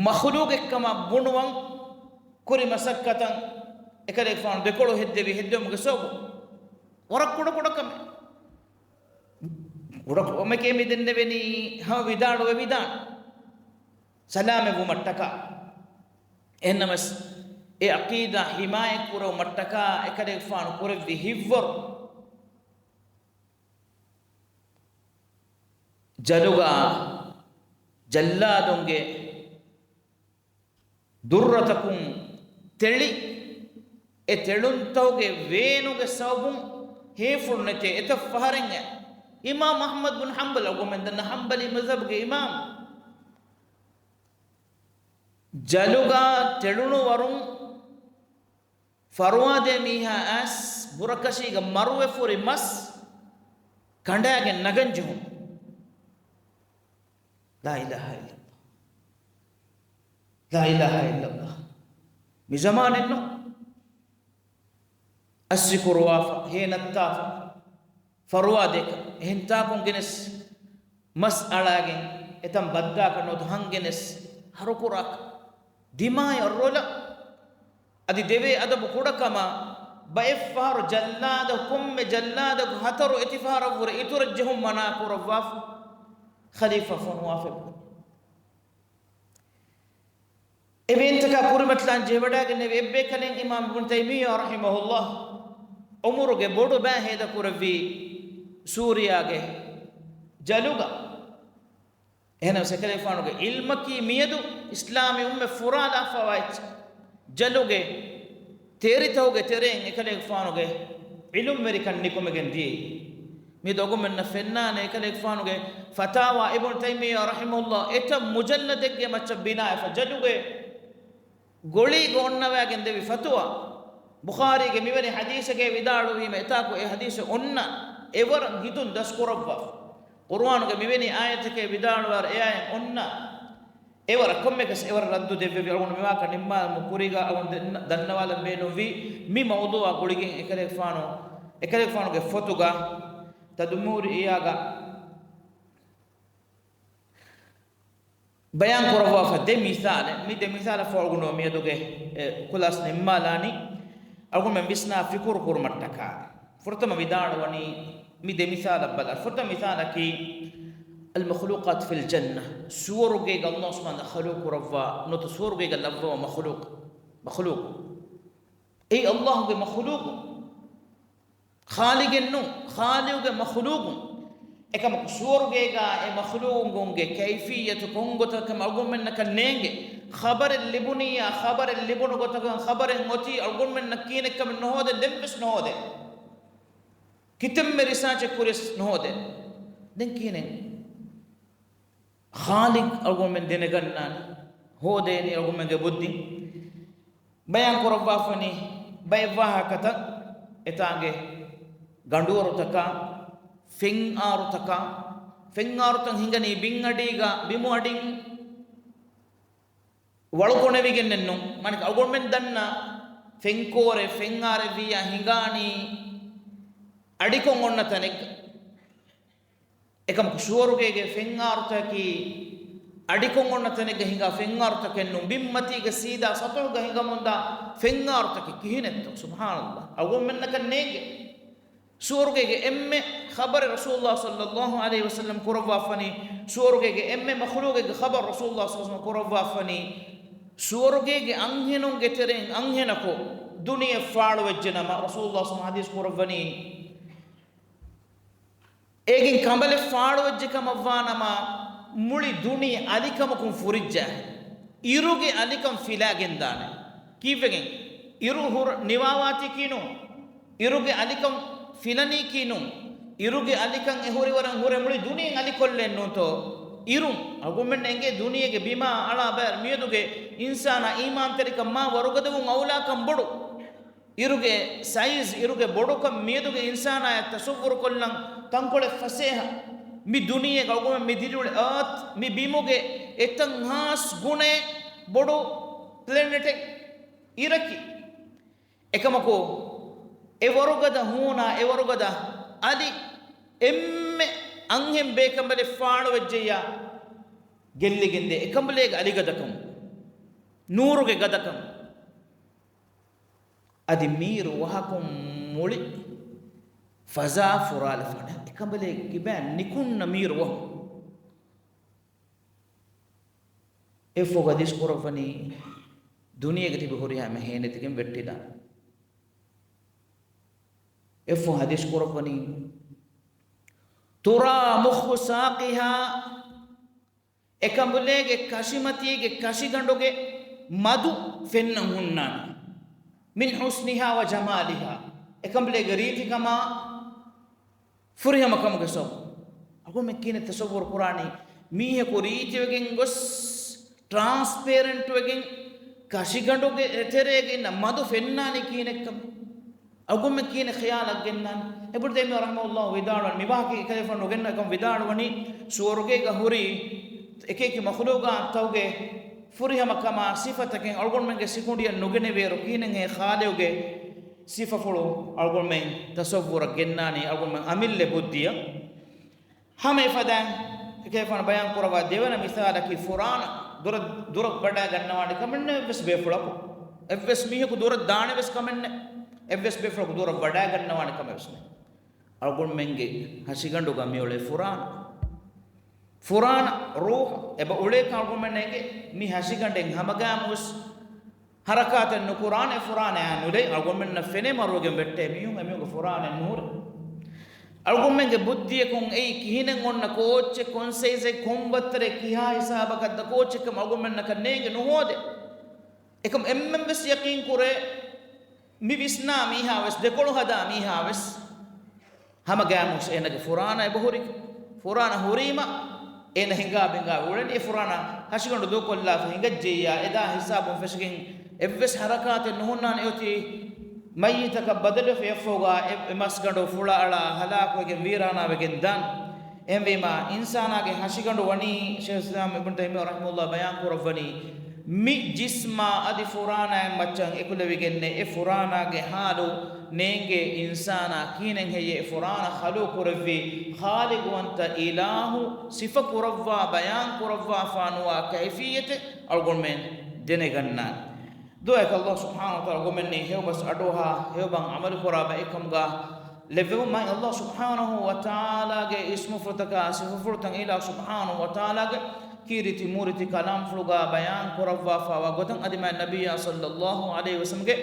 މަޚުލޫޤެއްކަމަށް ބުނުވަން ކުރި މަސައްކަތަށް އެކަލޭގެފާނު ދެކޮޅު ހެއްދެވި ހެއްދެވުމުގެ ސަބަބުން ވަރަށް ކުޑަކުޑަ ކަމެއް. ކުޑަ ކަމެކޭ މި ދެންނެވެނީ ހަމަ ވިދާޅުވެވިދާނެ ސަލާމަތްވުމަށްޓަކާ. އެހެންނަމަވެސް އެ ޢަޤީދާ ޙިމާޔަތްކުރެވުމަށްޓަކާ އެކަލޭގެފާނު ކުރެއްވި ހިތްވަރު ޖަލުގަ ޖައްލާދުންގެ ދުއްރަތަކުން ތެޅި، އެ ތެޅުންތަކުގެ ވޭނުގެ ސަބަބުން ހޭފުޅު ނެތޭ އެތައް ފަހަރެއް އެ އިމާމް އަޙްމަދު ބިން ޙަންބަލް، އަޅުގަނޑުމެން ދަންނަ ޙަންބަލީ މަޛްހަބުގެ އިމާމް، ޖަލުގަ ތެޅުނު ވަރުން ފަރުވާދޭ މީހާ އައިސް ބުރަކަށީގަ މަރުވެފަ ހުރި މަސް ކަނޑާގެން ނަގަން ޖެހުނު. ލާ އިލާހަ އިއްލައްލާހް. ލާ އިލާހަ އިއްލައްލާހް. މި ޒަމާނެއްނު އައްސި ކުރުވާފަ، ހޭ ނައްތާފަ، ފަރުވާ ދޭކަށް. އެހެން ތާކުން ގެނެސް މަސް އަޅާގެން، އެތަން ބައްދާކަށް ނުވަތަ ހަން ގެނެސް ހަރުކުރާކަށް. ދިމާޔަށް ރޮލަށް. އަދި ދެވޭ އަދަބު ކުޑަކަމާ، ބައެއްފަހަރު ޖައްލާދަ، ކޮންމެ ޖައްލާދަކު ހަތަރު އެތިފަހަރަށްވުރެ އިތުރަށް ޖެހުން މަނާ ކުރައްވާފަ، ޚަލީފާ ފޮނުވާފައި. އެ ވޭންތަކާ ކުރިމަތިލާން ޖެހިވަޑައިގެންނެވި އެއްބޭކަލެއް އިމާމް އިބްނު ތައިމިއްޔާ ރަޙިމަހުﷲ ޢުމުރުގެ ބޮޑު ބައި ހޭދަކުރެއްވީ ސޫރިޔާގެ ޖަލުގަ. އެހެނަސް އެކަލޭގެފާނުގެ ޢިލްމަކީ މިއަދު އިސްލާމީ އުއްމަތް ފުރާލާފަވާ އެއްޗެއް. ޖަލުގެ ތޭރިތަކުގެ ތެރެއިން އެކަލޭގެފާނުގެ ޢިލްމުވެރިކަން ނިކުމެގެން ދިޔައީ. މިއަދު އަޅުގަނޑުމެންނަށް ފެންނާނެ އެކަލޭގެފާނުގެ ފަތާވާ އިބްނު ތައިމިއްޔާ ރަޙިމަހުﷲ އެތައް މުޖައްލަދެއްގެ މައްޗަށް ބިނާވެފަ، ޖަލުގެ ގޮޅީގަ އޮންނަވައިގެން ދެއްވި ފަތުވާ. ބުޚާރީގެ މިވެނި ޙަދީޘެއްގައި ވިދާޅުވީމަ، އެތާކު އެ ޙަދީޘެއް އޮންނަ އެވަރަށް ހިތުން ދަސްކުރައްވާފަ. ޤުރުއާނުގެ މިވެނި އާޔަތެކޭ ވިދާޅުވާ އެއާއެއް އޮންނަ އެވަރަށް ކޮންމެއަކަސް އެވަރަށް ރައްދު ދެއްވެވި. އަޅުގަނޑު މިވާކަށް ނިންމާލުމުގެ ކުރީގަ އަޅުގަނޑު ދެން-، ދަންނަވާލަން ބޭނުންވީ މި މައުޟޫޢާ ގުޅިގެން އެކަލޭގެފާނު، އެކަލޭގެފާނުގެ ފޮތުގަ ތަދުމޫރިއްޔާގަ ބަޔާން ކުރައްވާފަ ދެ މިސާލެއް. މި ދެ މިސާލަށް ފަހު އަޅުގަނޑު މިއަދުގެ، އެ، ޚުލާޞާ ނިންމާލާނީ. އަޅުގަނޑުމެން ވިސްނާ ފިކުރު ކުރުމަށްޓަކާ. ފުރަތަމަ ވިދާޅުވަނީ މި ދެ މިސާލަށް ބަލާ. ފުރަތަމަ މިސާލަކީ، المخلوقات في الجنة، ސުވަރުގޭގަ ﷲ ސުބްޙާނަހޫ ވަތަޢާލާ ޚަލުޤު ކުރައްވާ ނުވަތަ ސުވަރުގޭގަ ލައްވަވާ މަޚުލޫޤު، މަޚުލޫޤު. އެއީ ﷲގެ މަޚުލޫޤު. ޚާލިޤެއްނޫން، ޚާލިޤުގެ މަޚުލޫޤުން. އެކަމަކު ސުވަރުގޭގަ އެ މަޚުލޫޤުންގެ ކައިފިއްޔަތު ކޮންގޮތަކަމެއް އަޅުގަނޑުމެންނަކަށް ނޭނގެ. ޚަބަރެއް ލިބުނިއްޔާ، ޚަބަރެއް ލިބުނު ގޮތަކަށް ޚަބަރެއް އޮތީ އަޅުގަނޑުމެންނަށް ކީނެއްކަމެއް ނުހޯދޭ، ދެންވެސް ނުހޯދޭ. ކިތަންމެ ރިސާޗެއް ކުރިޔަސް ނުހޯދޭ. ދެން ކިހިނެއް؟ ޚާލިޤް އަޅުގަނޑުމެން ދެނެގަންނާނެ، ހޯދޭނީ އަޅުގަނޑުމެންގެ ބުއްދިން. ބަޔާން ކުރައްވާފަނީ ބައެއް ވާހަކަތައް، އެތާނގެ ގަނޑުވަރުތަކާ، ފެންއާރުތަކާ، ފެންއާރުތައް ހިނގަނީ ބިން އަޑީގަ، ބިމު އަޑިން ވަޅު ކޮނެވިގެންނެއްނު. މާނައަކީ އަޅުގަނޑުމެން ދަންނަ ފެންކޯރެއް، ފެންއާރެއް ވިއްޔާ ހިނގާނީ އަޑިކޮށް އޮންނަ ތަނެއްގަ. އެކަމަކު ސުވަރުގޭގެ ފެންއާރުތަކަކީ އަޑިކޮށް އޮންނަ ތަނެއްގަ ހިނގާ ފެންއާރުތަކެއް ނޫން. ބިންމަތީގެ ސީދާ ސަތުޙުގަ ހިނގަމުންދާ ފެންއާރުތަކެއް. ކިހިނެއްތޯ؟ ސުބްޙާނަﷲ. އަޅުގަނޑުމެންނަކަށް ނޭނގެ. ސުވަރުގޭގެ އެންމެ ޚަބަރެއް ރަސޫލުﷲ ޞައްލަﷲ ޢަލައިހި ވަސައްލަމް ކުރައްވާފަނީ، ސުވަރުގޭގެ އެންމެ މަޚުލޫޤެއްގެ ޚަބަރު ރަސޫލުﷲ ޞައްލަﷲ ޢަލައިހި ވަސައްލަމް ކުރައްވާފަނީ، ސުވަރުގޭގެ އަންހެނުންގެ ތެރެއިން އަންހެނަކު ދުނިޔެ ފާޅުވެއްޖެނަމަ، ރަސޫލުﷲ ޙަދީޘް ކުރައްވަނީ، އޭގެން ކަނބަލެއް ފާޅުވެއްޖެ ކަމަށްވާނަމަ، މުޅި ދުނިޔެ އަލިކަމަކުން ފުރިއްޖާ. އިރުގެ އަލިކަން ފިލާގެންދާނެ. ކީއްވެގެން؟ އިރު ހުރ-، ނިވާވާތީ ކީނު؟ އިރުގެ އަލިކަން ފިލަނީ ކީނު؟ އިރުގެ އަލިކަން އެ ހުރިވަރަށް ހުރެ މުޅި ދުނިޔެ އަލިކޮށްލެއްނޫންތޯ؟ އިރުން. އަޅުގަނޑުމެން އެނގޭ ދުނިޔޭގެ ބިމާ އަޅާ ބައި މިއަދުގެ އިންސާނާ އީމާންތެރިކަން މާ ވަރުގަދަވުން އައުލާކަން ބޮޑު. އިރުގެ ސައިޒް، އިރުގެ ބޮޑުކަން މިއަދުގެ އިންސާނާޔަށް ތަޞައްވުރުކޮށްލަން ތަންކޮޅެއް ފަސޭހަ. މި ދުނިޔޭގަ އަޅުގަނޑުމެން މި ދިރިއުޅޭ އާތް، މި ބިމުގެ އެތައް ހާސް ގުނައެއް ބޮޑު ޕްލެނެޓެއް އިރަކީ. އެކަމަކު، އެވަރުގަދަ ހޫނާ، އެވަރުގަދަ އަލި، އެންމެ އަންހެން ބޭކަނބަލެއް ފާޅުވެއްޖެއްޔާ ގެއްލިގެންދޭ އެކަނބަލޭގެ އަލިގަދަކަން، ނޫރުގެ ގަދަކަން. އަދި މީރު ވަހަކުން މުޅި ފަޒާ ފުރާލަފާނެ. އެކަނބަލޭގެ ކިބައިން ނިކުންނަ މީރު ވަހުން. އެއަށްފަހު ޙަދީޘް ކުރައްވަނީ، ދުނިޔޭގަ ތިބި ހުރިހާ އެންމެ ހޭނެތިގެން ވެއްޓިދާނެ. އެއަށްފަހު ޙަދީޘް ކުރައްވަނީ، ترى مخ ساقها، އެކަނބުލޭގެ ކަށިމަތީގެ ކަށިގަނޑުގެ މަދު ފެންނަން ހުންނާނެ. من حسنها وجمالها، އެކަނބުލޭގެ ރީތިކަމާ ފުރިހަމަކަމުގެ ސަބަބުން. އަޅުގަނޑުމެން ކިހިނެއް ތަޞައްވުރު ކުރާނީ؟ މީހަކު ރީތިވެގެން ގޮސް، ޓްރާންސްޕޭރެންޓް ވެގެން، ކަށިގަނޑުގެ އެތެރޭގަ އިންނަ މަދު ފެންނާނީ ކިހިނެއްކަމެއް؟ އަޅުގަނޑުމެން ކިހިނެއް ޚިޔާލަށް ގެންނާނީ؟ އިބްނު ތައިމިއްޔާ ރަޙިމަހުﷲ ވިދާޅުވަނީ، މި ވާހަކައިގެ ކަލޭފާނު ނުގެންނަ ކަމަށް ވިދާޅުވަނީ، ސުވަރުގޭގަ ހުރި އެކި އެކި މަޚުލޫޤާތްތަކުގެ ފުރިހަމަ ކަމާ ސިފަތަކެއް އަޅުގަނޑުމެންގެ ސިކުނޑިއަށް ނުގެނެވޭއިރު، ކިހިނެއްހޭ ޚާލިޤުގެ ސިފަފުޅު އަޅުގަނޑުމެން ތަޞައްވުރަށް ގެންނާނީ؟ އަޅުގަނޑުމެން އަމިއްލަ ބުއްދިއަށް. ހަމަ އެފަދައިން އެކޭފާނު ބަޔާން ކުރައްވާ ދެވަނަ މިސާލަކީ، ފުރާނަ ދުރަށް، ދުރަށް ވަޑައިގަންނަވާނެ ކަމެއް ނެތް އެއްވެސް ބޭފުޅަކު. އެއްވެސް މީހަކު ދުރަށް ދާނެ ވެސް ކަމެއް ނެތް. އެއްވެސް ބޭފުޅަކު ދުރަށް ވަޑައިގަންނަވާނެ ކަމެއް ވެސް ނެތް. އަޅުގަނޑުމެންގެ ހަށިގަނޑުގަ މިއުޅޭ ފުރާނަ. ފުރާނަ ރޫޙު އެބަ އުޅޭކަން އަޅުގަނޑުމެންނަށް އެނގޭ. މި ހަށިގަނޑެއް ހަމަގައިމުވެސް ހަރަކާތެއް ނުކުރާނެ، ފުރާނައާ ނުލައި. އަޅުގަނޑުމެންނަށް ފެނޭ މަރުވެގެން ވެއްޓޭ މީހުން އެމީހުންގެ ފުރާނައެއް ނުހުރޭ. އަޅުގަނޑުމެންގެ ބުއްދިއަކުން އެއީ ކިހިނެއް އޮންނަ ކޯއްޗެއް، ކޮން ސައިޒެއް، ކޮން ވައްތަރެއް، ކިހާ ހިސާބަކަށް ދަ ކޯއްޗެއްކަމަށް އަޅުގަނޑުމެންނަކަށް ނޭނގެ ނުހޯދޭ. އެކަމް އެންމެން ވެސް ޔަޤީން ކުރޭ، މި ވިސްނާ މީހާ ވެސް، ދެކޮޅު ހަދާ މީހާ ވެސް، ހަމަ ގައިމުވެސް އޭނަގެ ފުރާނަ އެބަހުރި. ފުރާނަ ހުރީމަ، އޭނަ ހިނގާ ބިނގާ އުޅެނީ އެ ފުރާނަ ހަށިގަނޑު ދޫކޮށްލާފަ ހިނގައްޖެއްޔާ، އެދާ ހިސާބުން ފެށިގެން އެއްވެސް ހަރަކާތެއް ނުހުންނާނެ. އެއޮތީ މައްޔިތަކަށް ބަދަލުވެފަ އެއަށްފަހުގަ އެ، އެ މަސްގަނޑު ފުޅައަޅާ ހަލާކުވެގެން ވީރާނާވެގެން ދާން. އެހެންވީމާ، އިންސާނާގެ ހަށިގަނޑު ވަނީ، ޝޭޚުލް އިސްލާމް އިބްނު ތައިމިއްޔާ ރަޙިމަހުﷲ ބަޔާން ކުރައްވަނީ، މި ޖިސްމާ އަދި ފުރާނައިން މައްޗަށް އެކުލެވިގެންނޭ. އެ ފުރާނާގެ ޙާލު ނޭނގޭ އިންސާނާ ކިހިނެއް ހެއްޔޭ؟ އެ ފުރާނަ ޚަލުޤު ކުރެއްވި ޚާލިޤުވަންތަ އިލާހު ސިފަ ކުރައްވާ، ބަޔާން ކުރައްވާފާ ނުވާ ކައިފިއްޔަތެއް އަޅުގަނޑުމެން ދެނެގަންނާނެ. ދުޢާއަކީ ﷲ ސުބްޙާނަހޫ ވަތަޢާލާ އަޅުގަނޑުމެންނަށް ހެޔޮބަސް އަޑުއަހާ، ހެޔޮބަށް ޢަމަލުކުރާ ބައެއްކަމުގަ ލެއްވެވުމާއި، ﷲ ސުބްޙާނަހޫ ވަތަޢާލާގެ އިސްމުފުޅުތަކާ ސިފަފުޅުތައް އިލާހު ސުބްޙާނަހޫ ވަތަޢާލާގެ ކީރިތި މޫރިތި ކަލާމްފުޅުގަ ބަޔާން ކުރައްވާފާވާ ގޮތަށް، އަދި މާތް ނަބިއްޔާ ޞައްލައްލާހު ޢަލައިހި ވަސައްލަމްގެ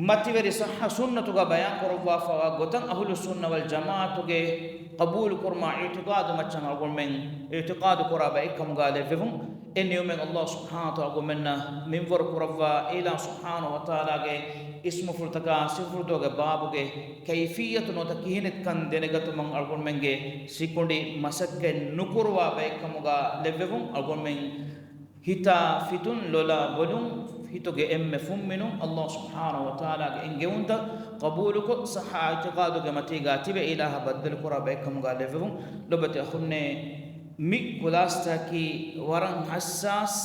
މަތިވެރި ޞައްޙަ ސުންނަތުގަ ބަޔާން ކުރައްވާފާވާ ގޮތަށް އަހުލުއްސުންނަ ވަލްޖަމާޢަތުގެ ޤަބޫލުކުރުމާ އިޢުތިޤާދު މައްޗަށް އަޅުގަނޑުމެން އިޢުތިޤާދު ކުރާ ބައެއްކަމުގަ ލެއްވެވުން. އެ ނިޢުމަތް ﷲ ސުބްޙާނަހޫ ވަތަޢާލާ އަޅުގަނޑުމެންނަށް މިންވަރު ކުރައްވާ، އިލާހު ސުބްޙާނަހޫ ވަތަޢާލާގެ އިސްމުފުޅުތަކާ ސިފަފުޅުތަކުގެ ބާބުގެ ކައިފިއްޔަތު ނުވަތަ ކިހިނެއްކަން ދެނެގަތުމަށް އަޅުގަނޑުމެންގެ ސިކުނޑި މަސައްކަތް ނުކުރުވާ ބައެއްކަމުގަ ލެއްވެވުން. އަޅުގަނޑުމެން ހިތާ ފިތުން، ލޮލާ ބޮލުން، ހިތުގެ އެންމެ ފުންމިނުން ﷲ ސުބްޙާނަހޫ ވަތަޢާލާގެ އެންގެވުންތައް ޤަބޫލުކޮށް، ޞައްޙަ އިޢުތިޤާދުގެ މަތީގަ ތިބެ އިލާހަށް ބައްދަލުކުރާ ބައެއްކަމުގަ ލެއްވެވުން. ލޮބުވެތި އަޚުންނޭ، މި ކުލާސްތަކީ ވަރަށް ޙައްސާސް،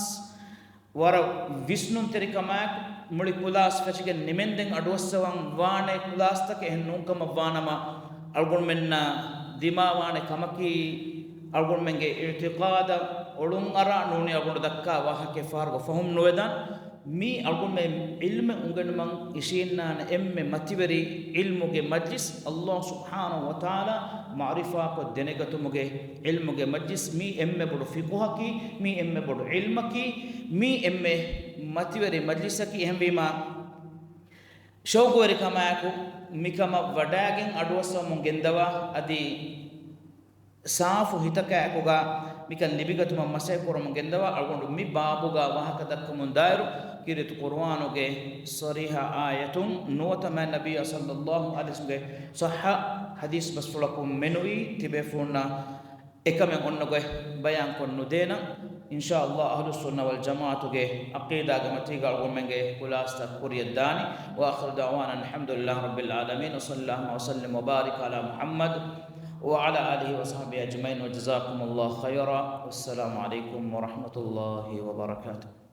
ވަރަށް ވިސްނުންތެރިކަމާއެކު، މުޅި ކުލާސް ފެށިގެން ނިމެންދެން އަޑުއައްސަވަން ވާނެ ކުލާސްތަކެއް އެހެން ނޫންކަމަށް ވާނަމަ، އަޅުގަނޑުމެންނަށް ދިމާވާނެ ކަމަކީ، އަޅުގަނޑުމެންގެ އިޢުތިޤާދަށް އޮޅުންއަރާ ނޫނީ އަޅުގަނޑު ދައްކާ ވާހަކައެއް ފަހަރުގަ ފަހުމް ނުވެދާނެ. މީ އަޅުގަނޑުމެން ޢިލްމެއް އުނގެނުމަށް އިށީންނާނެ އެންމެ މަތިވެރި ޢިލްމުގެ މަޖްލިސް، ﷲ ސުބްޙާނަހޫ ވަތަޢާލާ މަޢުރިފާކޮށް ދެނެގަތުމުގެ ޢިލްމުގެ މަޖްލިސް. މީ އެންމެ ބޮޑު ފިޤުހަކީ، މީ އެންމެ ބޮޑު ޢިލްމަކީ، މީ އެންމެ މަތިވެރި މަޖްލިސަކީ. އެހެންވީމާ، ޝައުޤުވެރިކަމާއެކު މިކަމަށް ވަޑައިގެން އަޑުއައްސަވަމުން ގެންދަވާ، އަދި ސާފު ހިތަކާއެކުގަ މިކަން ލިބިގަތުމަށް މަސައްކަތް ކުރަމުން ގެންދަވާ. އަޅުގަނޑު މި ބާބުގަ ވާހަކަ ދައްކަމުން ދާއިރު، ކީރިތި ޤުރުއާނުގެ ޞަރީޙަ އާޔަތުން ނުވަތަ މާތް ނަބިއްޔާ ޞައްލައްލާހު ޢަލައިހި ވަސައްލަމްގެ ޞައްޙަ ޙަދީޘް ބަސްފުޅަކުން މެނުވީ ތިބޭފުޅުންނަށް އެކަމެއް އޮންނަ ގޮތް ބަޔާންކޮށް ނުދޭނަން. އިންޝާﷲ، އަހުލުއްސުންނަ ވަލްޖަމާޢަތުގެ ޢަޤީދާގެ މަތީގަ އަޅުގަނޑުމެންގެ ކުލާސްތައް ކުރިއަށް ދާނީ. وآخر دعوانا أن الحمد لله رب العالمين، وصلى اللهم وسلم وبارك على محمد وعلى آله وصحبه أجمعين، وجزاكم الله خيرا، والسلام عليكم ورحمة الله وبركاته.